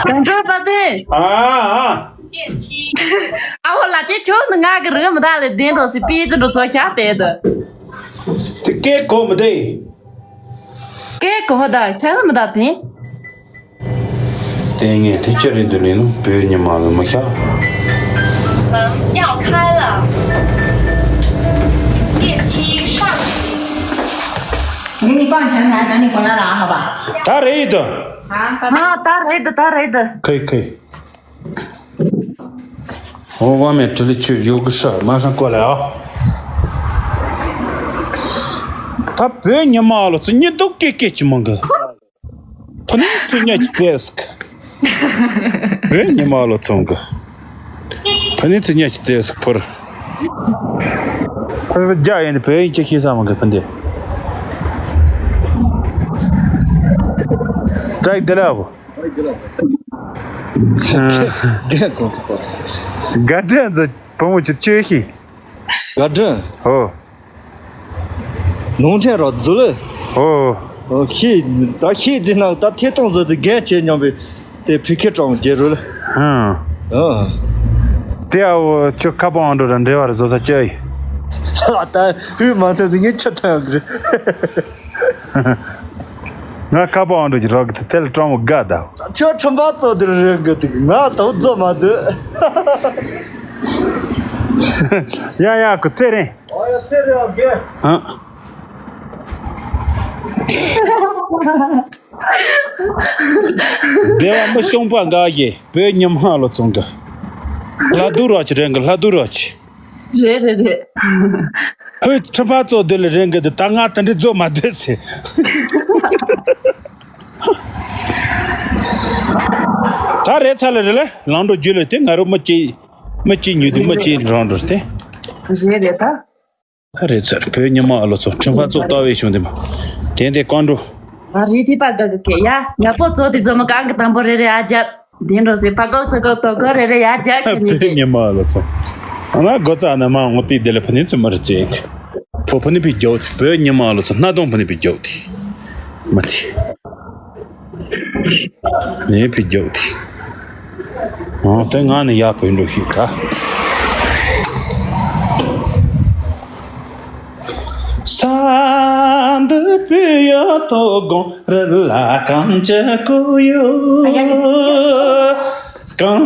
གང་འགྲོ་ས་དེ། ཨ་ཨ། ཨ་ཧོ་ལ་ཅེ་ཁྱོད་ནི་ང་གི་རིག་མི་ད་ལེ་བདེན་འགྲོ་སི་པི་ཙི་འགྲོ་ཚོ་ཤ་དེ་དུ། དེ་སྐད་གོ་མི་དེ། སྐད་གོ་ཧོ་ད་ཁྱོད་མི་ད་དེ། དེ་ངས་དེ་ཅི་རེད་འདུག་ལེ་ནོ་བོད་ཉི་མ་ལ་མི་ཤ། 门要开了，电梯上行。给你放前台，等你回来拿，好吧？ ད་རེད་དུ། 啊，把 ཨ་ད་རེད་དུ་ད་རེད་དུ། 可以可以。 我外面这里去有个事儿，马上过来啊。ད་བོད་ཉི་མ་ལོ་ཚོ་ཉི་དུག་ཀེ་ཀེ་ཅི་མང་གི། ཕ་ནི་ཚོ་ཉ་ཅི་ཙེ་སི་ཀི། བོད་ཉི་མ་ལོ་ཚོ་གི། ཕ་ནི་ཚོ་ཉ་ཅི་ཙེ་སི་ཀི་ཕུར། ཕུར་རྒྱ་ཡན་བོད་ཡིན་ཅི་ཤེས་ས་མང་གི་ཕན་དེ། ཙག་དེ་ལ་བོ། དགའ་དྲན་ཚོ་བུ་མོ་ཁྱོད་ཆོས་ཤིག་དགའ་དྲན། ཨོ། ནོང་ཆེན་རོ་ཛུ་ལེ། ཨོ། ཨོ་ཤེས་ད་ཤེས་ཟིན་ན་ད་ཐེ་ཏོང་ཟོ་དེ་རྒན་བྱས་སྙམ་པའི་དེ་ཕི་ཁེ་ཀྲོང་རྒྱལ་རོལ། ཧང་། ཨོ། དེ་ཨ་བོ་ཁྱོད་ཁ་པོ་ཨང་འགྲོ་ར་འབྲེལ་བ་རེ་བཟོ་ས་ཅི་ཡིན། ད་ཧུས་མ་ཐོན་ཟིན་ངས་ཆི་ཐོན་གི་རེད། ང་ཁ་པར་འགྲོ་གི་རོགས་གི་དེ་ལ་སྤྲང་མོ་དགའ་ད། ཁྱོད་ཁྲིམས་པ་ཚོ་དེར་རེད་གི་དེ་ང་དོ་རྫོ་མ་འདོད། ཡ་ཡ་ཁུ་ཚེ་རིང་། ཨ་ཡ་ཚེ་རིང་ཨ་དགེ། ཨ། སྡེ་བ་མི་གཤོང་པ་འགའ་ཡིས་བོད་ཉི་མ་ལོ་ཚོང་གི། ལྷ་རྡོ་རོ་ཆི་རེད་གི་ལྷ་རྡོ་རོ་ཆི། རེད་རེད་རེད། ཧོས་ཁྲི་པ་ཚོ་འདི་ལ་རིང་གི་འདི་ད་ང་དེ་འདྲི་རྫོ་མ་འདོད་ཟེར། ད་རེད་ཚ་ལ་རེད་ལ་ལང་འགྲོ་རྒྱུ་ལ་དེ་ང་རོ་མི་གཅིག་མི་གཅིག་ཉུལ་དུ་མི་གཅིག་རང་འགྲོ་དེ། རེད་རེད་ད། ད་རེད་ཚ་བོད་ཉི་མ་ཨ་ལོ་ཚོ་ཁྲིམས་པ་ཚོ་ལྟ་བའི་བྱུང་དེ་མ། དེ་འདི་ཀོང་འགྲོ། ང་རི་ཐི་པ་ག་ག་གེ་ཡ་ཉ་པོ་ཚོ་དེ་རྫོ་མ་གང་གི་དང་པོ་རེ་རེ་ཨ་རྒྱབ། དེ་འགྲོ་སྲིད་ཕ་གོ་ཚ་གོ་དོ་གོ་རེ་རེ་ཡ་རྒྱ་ཁྱེད་ཉིད་བོད་ཀྱི། ཉི་མ་ལོ་ཚོ། ཨ་ན་གོ་ཚ་ཨ་ན་མ་ངོ་ཏི་དེ་ལ་ཕ་ནི་ཚོ་མ་རེ་ཅེ། ཕོ་ཕ་ནི་ཕི་རྒྱོ་ཏི་བོད་ཉི་མ་ལོ་ཚོ་སྣ་དོང་ཕ་ནི་ཕི་རྒྱོ་ཏི། མ་ཏི། ནི་ཕི་རྒྱོ་ཏི། ཨོ་དེ་ང་ནི་ཡ་བོད་འགྲོ་ཤིག་ད། ས་འདི་བུ་ཡོད་དོ་དགོང་རི་ལ་གང་ཅི་ཀུ་ཡོད། གང་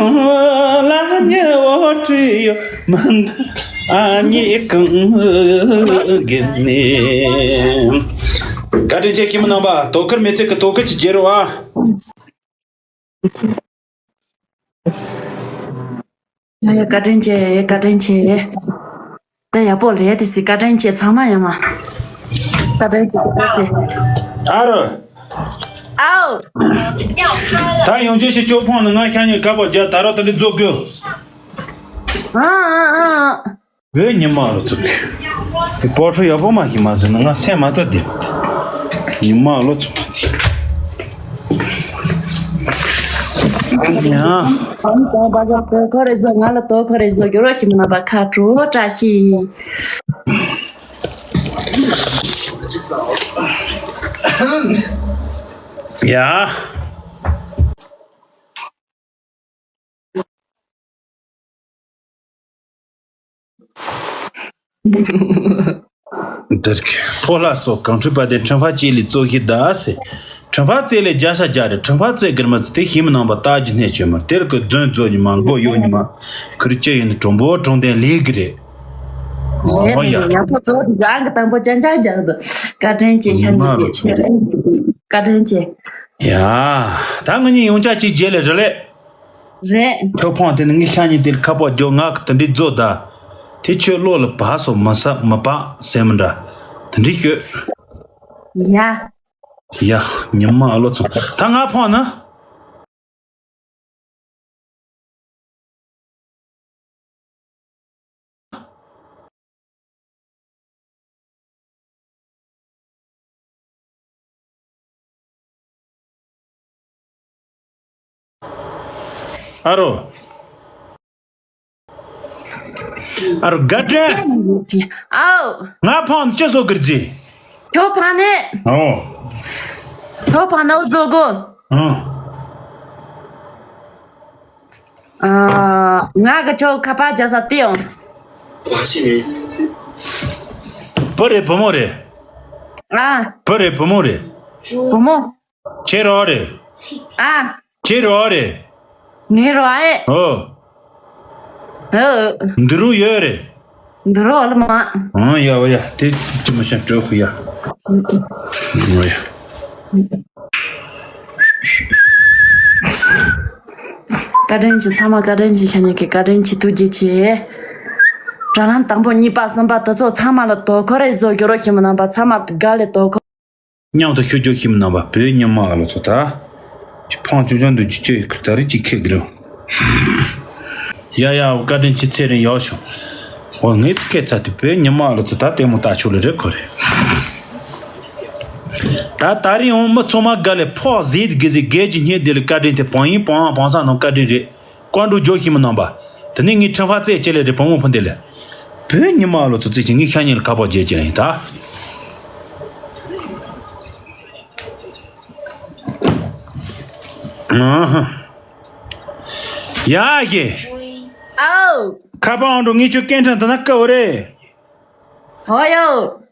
ལ་ཉེ་བོ་བྲིས་ཡོད་མི་འདི་ཨ་ཉེ་གང་གི་ནི། བཀའ་དྲིན་ཆེ་ཁྱིམ་རྣམ་པ་དོ་ཁུར་མི་ཚེ་གི་དོ་ཁུར་གྱི་རྒྱལ་རོ་ཨ། ཡ་ཡ་བཀའ་དྲིན་ཆེ་བཀའ་དྲིན་ཆེ། ད་ཡག་པོ་ལས་དེ་སི་བཀའ་དྲིན་ཆེ་ཚང་མ་ཡོང་མ། བཀའ་དྲིན་ཆེ་བཀའ་དྲིན་ཆེ། ཨ་རོ། ཨའོ། ད་ཡོང་རྒྱུ་ཞིག་ཅོ་ཕོང་ནི་ང་ཤ་ཉེ་ཁ་པར་རྒྱ་ད་རོ་ད་འདི་རྫོགས་དགོས། ཨ་ཨ་ཨ། བོད་ཉི་མ་རུ་ཚུགས། དེ་སྤོ་ཁྲུ་ཡག་པོ་མ་ཞིག་མ་ཟིན་ན་ང་སེམས་མ་ཚ་དེ། ཉི་མ་ལོ་ཚུགས་པ་དེ། ཨ་ནི་ཨ། ཨ་ནི་ད་བ་ཟ་དོ་ཁོ་རེ་བཟོ་ང་ལ་དོ་ཁོ་རེ་བཟོ་གི་རོ་ཞིག་མ་ན་པ་ཁ་དྲོ་བཀྲ་ཤིས། ཡ། འདིར་ཕོ་ལྷ་སོགས་གང་འཁྲུལ་པ་དེ་ཁྲིམས་ཕ་ཅི་ལི་གཙོ་ཤི་ད་སེ། ཁྲིམས་ཕ་ཙེ་ལས་རྒྱ་ས་རྒྱ་རེད། ཁྲིམས་ཕ་ཙེ་གིར་མ་ཙི་དེ་ཤི་མི་ནང་པ་ལྟ་རྒྱུ་སྣེ་ཆོས་མར་དེར་གི་རྫོན་རྫོ་ཉི་མ་མགོ་ཡོ་ཉི་མ་ཁུར་ཅི་ཡིན་གྲོང་པོ་གྲོང་དན་ལས་གི་རེད། རེད་རེད་རེད། ཡག་པོ་གཙོ་བོ་དེ་ག་གི་དང་པོ་ཅན་ཅག་རྒྱག་དུ་བཀའ་དྲིན་ཆེ་ཤ་ཉེ་གི་བཀའ་དྲིན་ཆེ། ཡ། ད་ང་གཉིས་ཡོང་ཆ་གཅིག་རྗེས་ལས་རེད་ལས། རེད། ཁྱོད་ཕོང་དེ་ནི་ངའི་ཤ་ཉེ་དེར་ཁ་པོ་རྒྱོ་ང་གི་དེ་འདྲའི་རྫོ་ད། དེ་ཁྱོད་བློ་ལ་བབས་སོ་མ་ས་མ་བབས་སེམས་འདྲ། དེ་འདྲའི་ཤོད། ཡ། ཡ། ཉི་མ་ཨ་ལོ་ཚོ་ད་ང་ཕོང་ན། ཨ་རོ། ཨ་རོ་དགའ་སྤྲོ། ཨའོ། ང་ཕང་ཅི་བཟོ་གི་རྗེ། ཁྱོད་ཕང་ནས། ཨོ། ཁྱོད་ཕང་ནའུ་བཟོ་གོ། ཨང་། ཨ། ང་གི་ཁྱོད་ཁ་པར་རྒྱག་ས་དེ་ཡང་། བུ་རེད་བུ་མོ་རེད། ཨ། བུ་རེད་བུ་མོ་རེད། བུ་མོ། ཁྱེད་རང་རེད། ཨ། ཁྱེད་རང་རེད། ངའི་རོ་ཨེ། ཨོ། ཨོ། འདི་རུ་ཡོད་རེད། འདི་རུ་ཨོ་ལ་མ། ཨང་ཡ་བ་ཡ་དེ་ཅི་མ་ཤ་སྤྲོད་ཁུ་ཡ། ཨོ་ཡ། བཀའ་དྲིན་ཆེ་ཚང་མ་བཀའ་དྲིན་ཆེ་ཤ་ཉེ་གི་བཀའ་དྲིན་ཆེ་ཐུགས་རྗེ་ཆེ། དྲ་ལམ་དང་པོ་གཉིས་པ་གསུམ་པ་དེ་ཚོ་ཚང་མ་ལ་དོ་ཁོ་རེ་བཟོ་རྒྱུ་རོ་ཞིམ་ནང་པ་ཚང་མ་དགའ་ལེ་དོ་ཁོ། མཉམ་དུ་ཤོད་རྒྱུ་ཞིམ་ནང་པ་བོད་ཉི་མ་ཨ་ལོ་ཚོ་ད། ཅི་ཕང་ཅུང་ཅང་འདུག་ཅི་ཅི་ཁུར་ད་རི་ཅི་ཁེ་གི་རུ། ཡ་ཡ་བཀའ་དྲིན་ཆེ་ཚེ་རིང་ཡག་བྱུང་། འོ་ངས་ཁེ་ཚ་དེ་བོད་ཉི་མ་ཨ་ལོ་ཚོ་ད་ལྟད་མོ་ལྟ་ཆོག་ལེ་རེད་ཁོ་རེ། ད་ད་རིང་འོང་མི་ཚང་མ་དགའ་ལེ་ཕོག་ཟིད་དགི་ཟིད་དགེ་ཅི་སྙེད་དེ་ལ་བཀའ་དྲིན་དེ་བང་ཡིན་བང་བང་ས་ནང་བཀའ་དྲིན་རེད། ཀོང་འགྲོ་ཇོ་ཞིམ་ནང་པ། དེ་ནས་ངའི་ཁྲིམས་ཕ་རྩེ་ཅེ་ལེ་རེ་བུ་མོ་ཕུ་འདི་ལེ། བོད་ཉི་མ་ལོ་ཚོ་རྩེ་ཅི་ངའི་ཤ་ཉེ་ལ་ཁ་པོ་རྗེ་ཅེ་ལེ་ཡིན་ད། ཨ་ཧ། ཡ་ཞེ། ཨའོ། ཁ་པང་འགྲོ་ངས་ཁྱོད་སྐད་འཕྲིན་དུ་ན་བཀའ་བོ་རེད། ཧོ་ཡོ།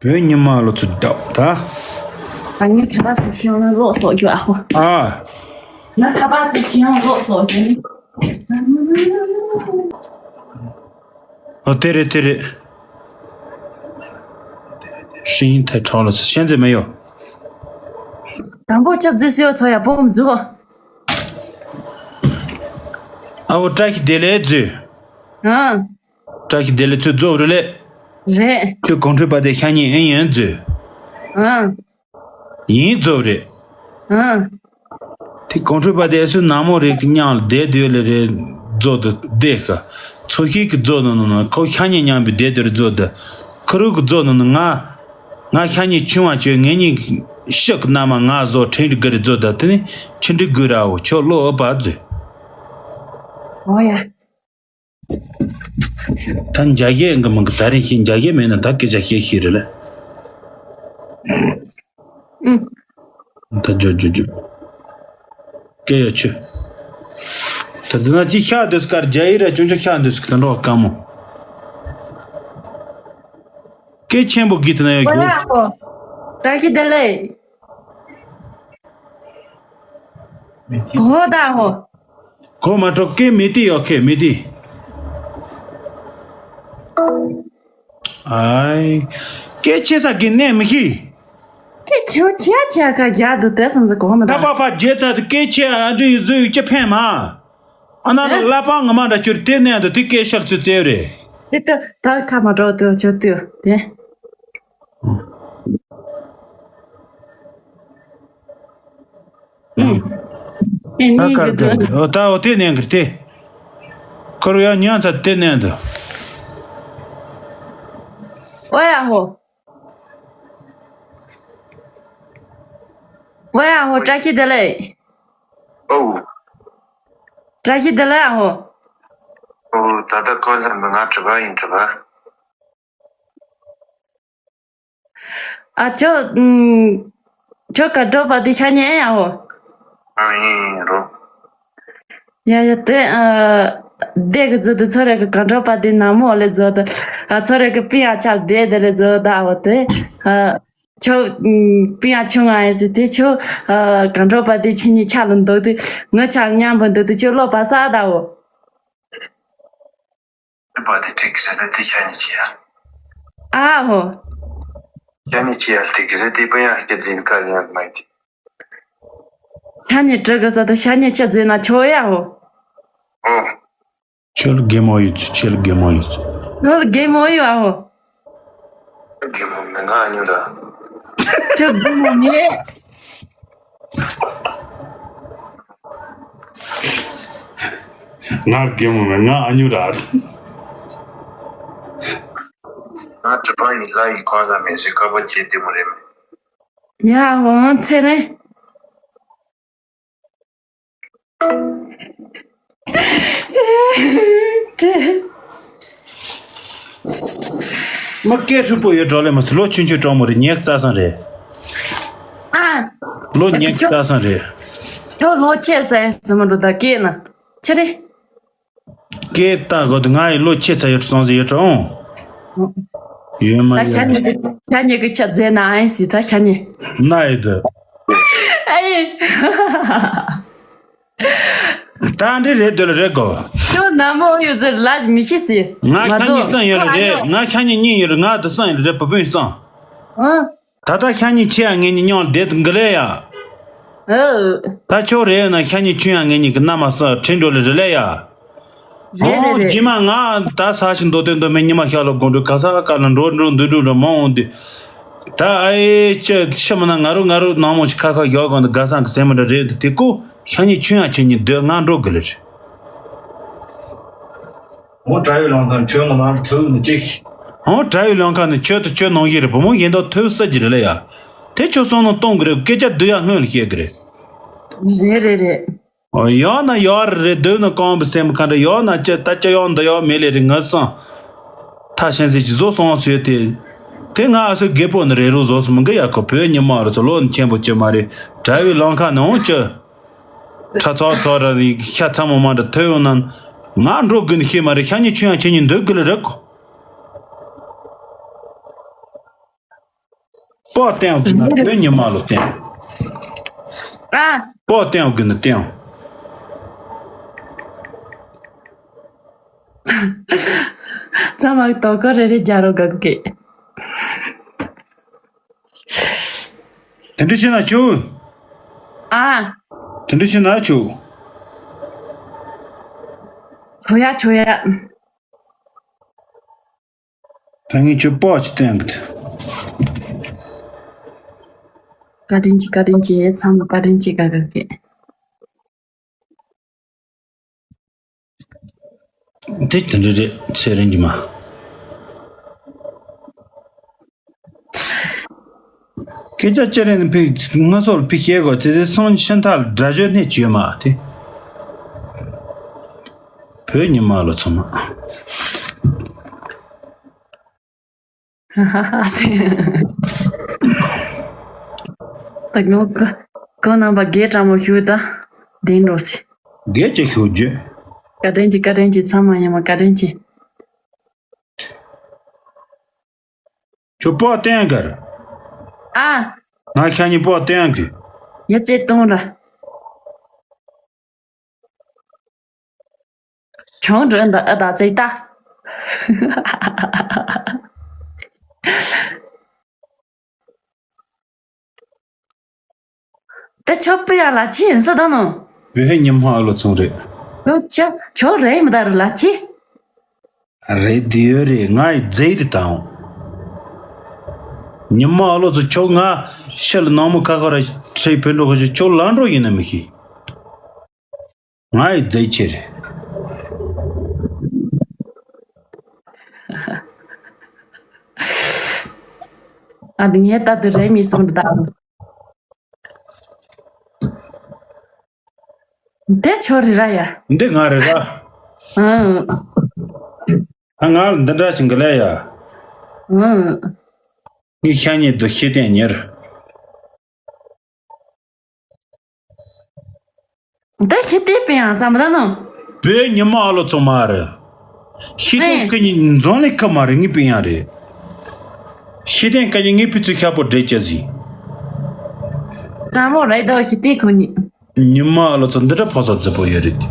བོད་ཉི་མ་ལོ་ཚོད་འདྲ་ད། ཨ་ངའི་ཁ་པར་སུ་ཕྱིན་ཡོང་ན་ལོག་སོག་རྒྱུ་ཨ་ཧོ། ཨ། ང་ཁ་པར་སུ་ཕྱིན་ཡོང་ལོག་སོག་རྒྱུ། ཨོ་དེ་རེད་དེ་རེད། ཧྲིན་ཐའི་ཁྲའོ་ལ་སུ་ཤན་ཛེ་མེ་ཡོ། དང་པོ་ཆ་རྫི་སེའོ་ཚོ་ཡ་པོ་མི་རྫི་ཧོ། ཨ་བོ་བཀྲ་ཤིས་བདེ་ལེགས་རྫི། ཨ། བཀྲ་ཤིས་བདེ་ལེགས་ཚོད་རྫོབ་རེད་ལེ། རེད། ཁྱོད་གོང་འཕྲོས་པ་དེ་ཤ་ཉེ་ཨེ་ཡིན་རྫི། ཨ། ཡིན་རྫོབ་རེད། ཨ། དེ་གོང་འཕྲོས་པ་དེ་སུ་ནང་མོ་རེད་ཀྱི་མཉམ་ལ་བསྡད་དུས་ལེ་རེད། རྫོབ་ཏུ་བསྡད་ཤ། ཚོ་ཤེས་ཀྱི་རྫོབ་ནང་ནང་ཁོ་ཤ་ཉེ་མཉམ་པའི་བསྡད་དུས་རེད་རྫོབ་ཏུ། ཁུ་རུ་གི་རྫོབ་ནང་ནང་ང་། ང་ཤ་ཉེ་ཆུང་བ་བྱོས་ངེད་གཉིས་ཤག་གི་མནའ་མ་ང་བཟོ་ཁྲིན་རི་གི་རེད་རྫོབ་ཏུ་དེ་ནི་ཆི་འདྲི་དགོས་ར་འོ་ཁྱོད་བློ་ཨོ་པ་རྫི། ཨོ་ཡ། ད་འཇའ་གས་འགི་མི་འགི་ད་རིང་ཤི་འཇའ་གས་མེད་ན་ད་སྐད་ཆ་བཤད་ཤི་རེད་ལ། ཨུ། ད་ཇོ་ཇོ་ཇོ། སྐད་ཡ་ཆུ། ད་དུ་ན་ཅི་ཤ་དུས་སྐར་འཇའ་ཡི་ར་ཅུང་ཅུང་ཤ་དུས་སྐར་ད་འགྲོ་བ་དཀའ་མོ། སྐད་ཆེན་པོ་གི་དུ་ན་ཡོད་གོ་ལ་ཧོ། བཀྲ་ཤིས་བདེ་ལེགས། གོ་ད་ཧོ། གོ་མ་གྲོགས་སྐད་མི་ཏི་ཡོད་ཁེ་མི་ཏི། ཨའི། སྐད་ཆེ་ས་གི་གནས་མི་ཤི། སྐད་ཆེ་ཆེ་ཆེ་ཁ་རྒྱ་དུ་དེ་སོང་ཟི་གོ་མི་ད། ད་པ་པ་རྗེ་ཚ་དུ་སྐད་ཆེ་ཨ་འདྲི་ཡི་བཟོས་ཡི་ཅི་ཕན་མ། ཨ་ན་ལ་ལ་པང་ང་མ་འདྲ་ཁྱོད་དེ་གནས་དུ་དེ་སྐད་ཤར་ཚུལ་བཙལ་རེད། དེ་ལྟ་ད་ཁ་མ་འགྲོ་དུ་ཆོད་དུ་དེ། ཨེ་ཨེ་ནི་ད་གར་གི་དུ། འདུག་ཨོ་ད་ཨོ་དེ་ནས་གི་དེ། ཁོ་རུ་ཡང་ཉོན་ཚ་དེ་ནས་འདུག་ཨོ་ཡ་ཧོ། ཨོ་ཡ་ཧོ་བཀྲ་ཤིས་བདེ་ལེགས། ཨོ། བཀྲ་ཤིས་བདེ་ལེགས་ཨ་ཧོ། ཨོ་ད་ལྟ་ཁོ་ལ་མི་ང་གྲུ་པ་ཡིན་གྲུ་པ། ཨ་ཁྱོད། ཨུམ། ཁྱོད་ག་འགྲོ་བ་དེ་ཤ་ཉེ་ཨེ་ཡ་ཧོ། ཨ་ཡིན་ཡིན་རོ། ཡ་ཡ་དེ་ཨ། བསྡད་གི་རྫོ་དུ་ཚོ་རེ་གི་ག་འགྲོ་བ་དེ་ནང་མོ་ལེ་རྫོ་དུ། ཨ་ཚོ་རེ་གི་པི་ཡ་ཆ་བསྡད་དེ་ལེ་རྫོ་དུ་ཨ་ཧོ་དེ། ཨ། ཁྱོད། ཨུམ། པི་ཡ་ཆུང་ང་ཨེ་སི་དེ་ཁྱོད། ཨ། ག་འགྲོ་བ་དེ་ཁྱེད་གཉིས་ཆ་ལ་འདུག་དུས་ངའི་ཆ་མཉམ་པོ་འདུག་དུས་ཁྱོད་ལོ་པ་ས་ད་ཧོ། པ་དེ་ཁྲིག་གི་ཟེར་ཏེ་ཤ་ཉེ་ཆེ་ཡ། ཨ་ཧོ། ཤ་ཉེ་ཆེ་ཡ་ཁྲིག་གི་ཟེར་ཏེ་པ་ཡ་སྐད་འཛིན་དཀའ་ཡང་མ་ཡི། ཤ་ཉེ་དྲུག་གི་ཟེར་ཏེ་ཤ་ཉེ་ཆེ་འཛིན་ན་ཆོ་ཡ་ཧོ། ཨོ། ཁྱོད་ལ་གད་མོ་ཡོད་ཁྱོད་ལ་གད་མོ་ཡོད། ཁྱོད་ལ་གད་མོ་ཡོད་ཨ་ཧོ། གད་མོ་མེད་ང་ཨ་ཉོ་ར། ཁྱོད་གད་མོ་མེད། ང་རྒན་མོ་མེད་ང་ཨ་ཉུ་ར། ང་གྲྭ་པ་ཡིན་ལ་ཡིན་ཁོ་ལ་མེད་ཟེར་ཁ་པོ་བྱེད་དེ་མོ་རེད་མེད། ཡ་འོང་ཚེ་རིང་། མ་སྐད་ཧྲུལ་པོ་ཡོད་འགྲོ་ལེ་མ་སི་ལོ་ཆུང་ཆུང་གྲོགས་མོ་རེད་ཉེག་རྩ་སང་རེད། ཨ། ལོ་ཉེག་རྩ་སང་རེད། ཁྱོད་ལོ་ཆེ་ས་ཡིན་སི་མ་འགྲོ་ད་སྐད་ན་ཆེ་རེད། སྐད་བཏགས་དགོས་འདུག་ང་ཡི་ལོ་ཆེ་ཚ་ཡོད་སོང་ཟེར་ཡོད་འགྲོ་འོང་། ཡོད་མ་ད་ཤ་ཉེ་གི་ཤ་ཉེ་གི་ཆ་མཛད་ན་ཨེ་སི་ད་ཤ་ཉེ། ན་ཡི་འདུག་ཨེ། ད་འདི་རེད་འདོད་ལ་རེད་གོ། ཁྱོད་ནམ་མོ་ཡོད་ཟེར་ལ་མི་ཤེས་སི། ང་ཤ་ཉེ་སང་ཡོད་ལ་རེད་ང་ཤ་ཉེ་གཉིས་ཡོད་ལ་ང་དུ་སང་ཡོད་ལ་རེད་བུ་སྤུན་སང་། ཨང་། ད་ལྟ་ཤ་ཉེ་ཆེ་ཡ་ངེད་གཉིས་མཉམ་བསྡད་དུ་འགི་ལེ་ཡ། ཨོ། ད་ཁྱོད་རེད་ཡོད་ན་ཤ་ཉེ་ཆུང་ཡ་ངེད་གཉིས་ཀྱི་མནའ་མ་ས་ཁྲིད་འགྲོ་ལེ་རེད་ལེ་ཡ། རེད་རེད་ཨོ་རེད། རྗེས་མ་ང་ད་ས་ཞིག་མདོ་སྟོན་མདོ་མེད་ཉི་མ་ཤར་ལ་དགོང་དྲོ་ག་ས་ག་ལ་འགྲོ་འགྲོ་འདུག་འགྲོ་འགྲོ་མ་འོང་དུས། ད་ཨེ་ཅི་ཤི་མ་ན་ང་རོ་ང་རོ་ནང་མོ་ཞིག་ཁ་ཁ་ཡོག་གང་དུ་དགའ་སང་གི་སེམས་མི་འདྲ་རེད་འདུག་དེ་ཀོ་ཤ་ཉེ་ཆུང་ཡ་ཁྱེད་གཉིས་སྡོད་ང་འགྲོ་དགི་ལེ་རེད། འོ་དྲ་བའི་ལམ་ཁ་ནས་ཁྱོད་ང་མར་ཐུག་ནས་ཅིག་འོ་དྲ་བའི་ལམ་ཁ་ནས་ཁྱོད་དང་ཁྱོད་ནང་བཞིན་རེད་བུ་མོ་ཡིན་མདོག་ཐོས་ས་ཅི་རེད་ལ་ཡ། དེ་ཁྱོད་བསམ་བློ་གཏོང་གི་རེད་སྐད་ཆ་བསྡུ་ཡ་སྔོན་ལ་བཤད་གི་རེད། རེད་རེད་རེད། འོ་ཡོད་ན་ཡོད་རེད་བསྡུ་ན་གང་བུ་སེམས་ཁ་འདྲ་ཡོད་ན་ཅི་ད་ཅི་ཡོད་འདི་ཡོད་མེད་ལས་རེད་ངར་སང་། ཐ་ཤན་སེ་ཅི་བཟོ་སོང་བ་སུ་ཡོད་དེ། དེ་ང་ཨ་སོའི་རྒད་པོ་ནི་རེད་རུ་བཟོ་སོང་མི་འགི་ཡ་ཁོ་བོད་ཉི་མ་རུ་ཚོ་ལོ་ནི་ཆེན་པོ་ཅི་མ་རེད་དྲ་བའི་ལམ་ཁ་ནས་འོང་ཅི། ཁྲ་ཚོགས་ཚོགས་ར་རིག་ཤ་ཚ་མོ་མ་འདྲ་ཐོས་ཡོང་ན། ང་འགྲོ་དགོས་ནི་ཤེས་མ་རེད་ཤ་ཉེ་ཆུང་ཡང་ཁྱེད་གཉིས་འདོད་དགོས་ལ་རེད་གོ། པོ་བསྟན་འོག་གི་ན་བོད་ཉི་མ་ལོ་བསྟན། ཨ། པོ་བསྟན་འོག་གི་ན་བསྟན་འོག་ཚང་མ་དོ་ཁུར་རེ་རེ་རྒྱག་རོགས་དགའ་གི། དེ་འདྲ་བྱས་ན་ཆོག་ཨ། དེ་འདྲ་བྱས་ན་ཆོག་ཆོག་ཡ་ཆོག་ཡ། ད་ངས་ཁྱོད་པོ་ཅིག་བསྟན་གི། བཀའ་དྲིན་ཆེ། བཀའ་དྲིན་ཆེ། ཚང་མ་བཀའ་དྲིན་ཆེ། དགའ་དགའ་གི། དེ་དེ་འདྲ་རེད། ཚེ་རིང་གི་མ། སྐད་ཆ་ཅི་རེད་ནི་ཕི་ང་ཚོ་ལ་ཕི་བཤད་དགོས། དེ་དེ་སང་ཉིན་ཕྱི་མཐའ་ལ་དགྲ་གཅོད་སྣེ་བྱོས་མ་དེ། བོད་ཉི་མ་ལོ་ཚང་མ། ཧ་ཧ་ཧ། ད་ངོ་ཀ་ཀོ་རྣམ་པ་རྒན་དྲང་མོ་ཞུ་ད། བདེན་འགྲོ་སི། རྒན་ཅིག་ཞུ་རྒྱུ། བཀའ་དྲིན་ཆེ། བཀའ་དྲིན་ཆེ། ཚང་མ་ཡིན་མ་བཀའ་དྲིན་ཆེ། ཁྱོད་པོ་བསྟན་གར། ཨ། ང་ཤ་ཉེ་པོ་བསྟན་གི། ཡ་ཅེ་གཏོང་ར། ཆུང་འགྲོ་འདི་ཨ་ད་ཙེ་ད། དེ་ཆོ་པི་ཡ་ལ་ཅི་ཡིན་ས་ད་ནོ། བོད་ཧེ་ཉི་མ་ཨ་ལོ་ཚོང་རེད། ཁྱོད་ཁྱོད་ཁྱོད་རེད་མི་ད་རུ་ལ་ཅི། རེད་དེ་ཡོད་རེད། ང་ཡི་རྫས་རེད་དང་། ཉི་མ་ཨ་ལོ་ཚོ་ཁྱོད་ང་ཤི་ལ་ནང་མོ་ཁ་ཁ་ར་ཁྲེ་ཕེ་འགྲོ་ཁ་ཤོ་ཁྱོད་ལ་འགྲོ་ཡིན་ན་མི་ཤེས། ང་ཡི་རྫས་ཆེ་རེད། ཨ་དེ་ངས་ད་དུ་རེད་མི་སོང་ད། འདི་ཁྱོད་རེད་ར་ཡ། འདི་ང་རེད་ར། ཨང་། ཨ་ང་ལ་འདི་འདྲ་ཞིག་གི་ལས་ཡ། ཨང་། ངའི་ཤ་ཉེ་དུ་ཤེས་ལྡན་ཉེར། འདི་ཤེས་ལྡན་པའི་ཡང་བསམ་ད་ནོ། བོད་ཉི་མ་ཨ་ལོ་ཚོ་མ་རེད། ཤེས་ལྡན་ཨེ། ཁ་ཉིན་འཛོམས་ལས་ཁ་མ་རེད། ངའི་པི་ཡང་རེད། ཤེས་ལྡན་ཁ་ཉིན་ངའི་པི་ཚོ་ཤ་པོ་འདྲེ་ཅེ་ཟིན། དྲང་མོ་རེད་དོ། ཤེས་ལྡན་ཁོ་གཉིས། ཉི་མ་ཨ་ལོ་ཚོ་འདི་འདྲ་ཕོ་སོ་རྫི་པོ་ཡོད་རེད།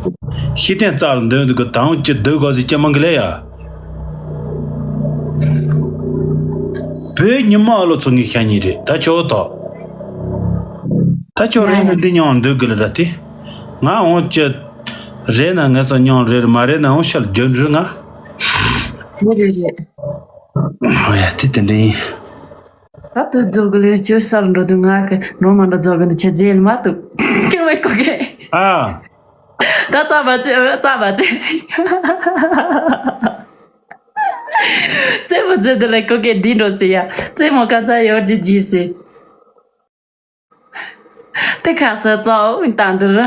ཤེས་ལྡན་རྩ་ལ་འདོན་འདུག་གི་དང་ཅི་སྡོད་དགོས་ཟིག་ཅི་མང་གི་ལས་ཡ། བོད་ཉི་མ་ཨ་ལོ་ཚོ་ངའི་ཤ་ཉེ་རེད། ད་ཁྱོད་ཐོག་ད་ཁྱོད་རེད་ན་འདི་མྱོང་འདོད་གི་ལ་ར་དེ། ང་འོང་ཅི། རེད་ན་ངས་སོ་མྱོང་རེད། མ་རེད་ན་འོང་ཤལ་རྒྱུ་འབྲུ་ང་། རེད་རེད་རེད། ཨོ་ཡ་དེ་དེ་འདྲ་ཡིན། ད་དུ་རྫོགས་གི་ལས་ཆོས་སར་འགྲོ་དུས་ང་གི་ནོར་མ་འགྲོ་རྫོགས་གི་འདི་ཆེ་རྫས་ལ་མ་ཐུག་ཀྱང་མེད་གོ་གི། ཨ། ད་རྩ་བ་ཚེ་རྩ་བ་ཚེ། ཚེ་མོ་ཚེ་འདི་ལས་གོ་གི་འདི་འགྲོ་སི་ཡ། ཚེ་མོ་ག་ཚ་ཡོད་ཀྱི་ཇི་སི། དེ་ཁ་ས་ཙའོ་མི་ཏང་དུ་ར།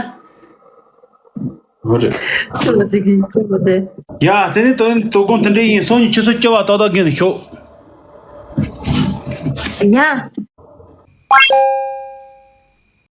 ཧོ་རེད། ཚེ་མོ་ཚེ་གི་ཚེ་མོ་ཚེ། ཡ་དེ་ནི་དོན་དོ་དགོང་དེ་འདྲ་ཡིན། སང་ཉིན་ཆུ་ཚོད་བཅུ་བ་ཏག་ཏག་གིན་ཤོག་ཡ།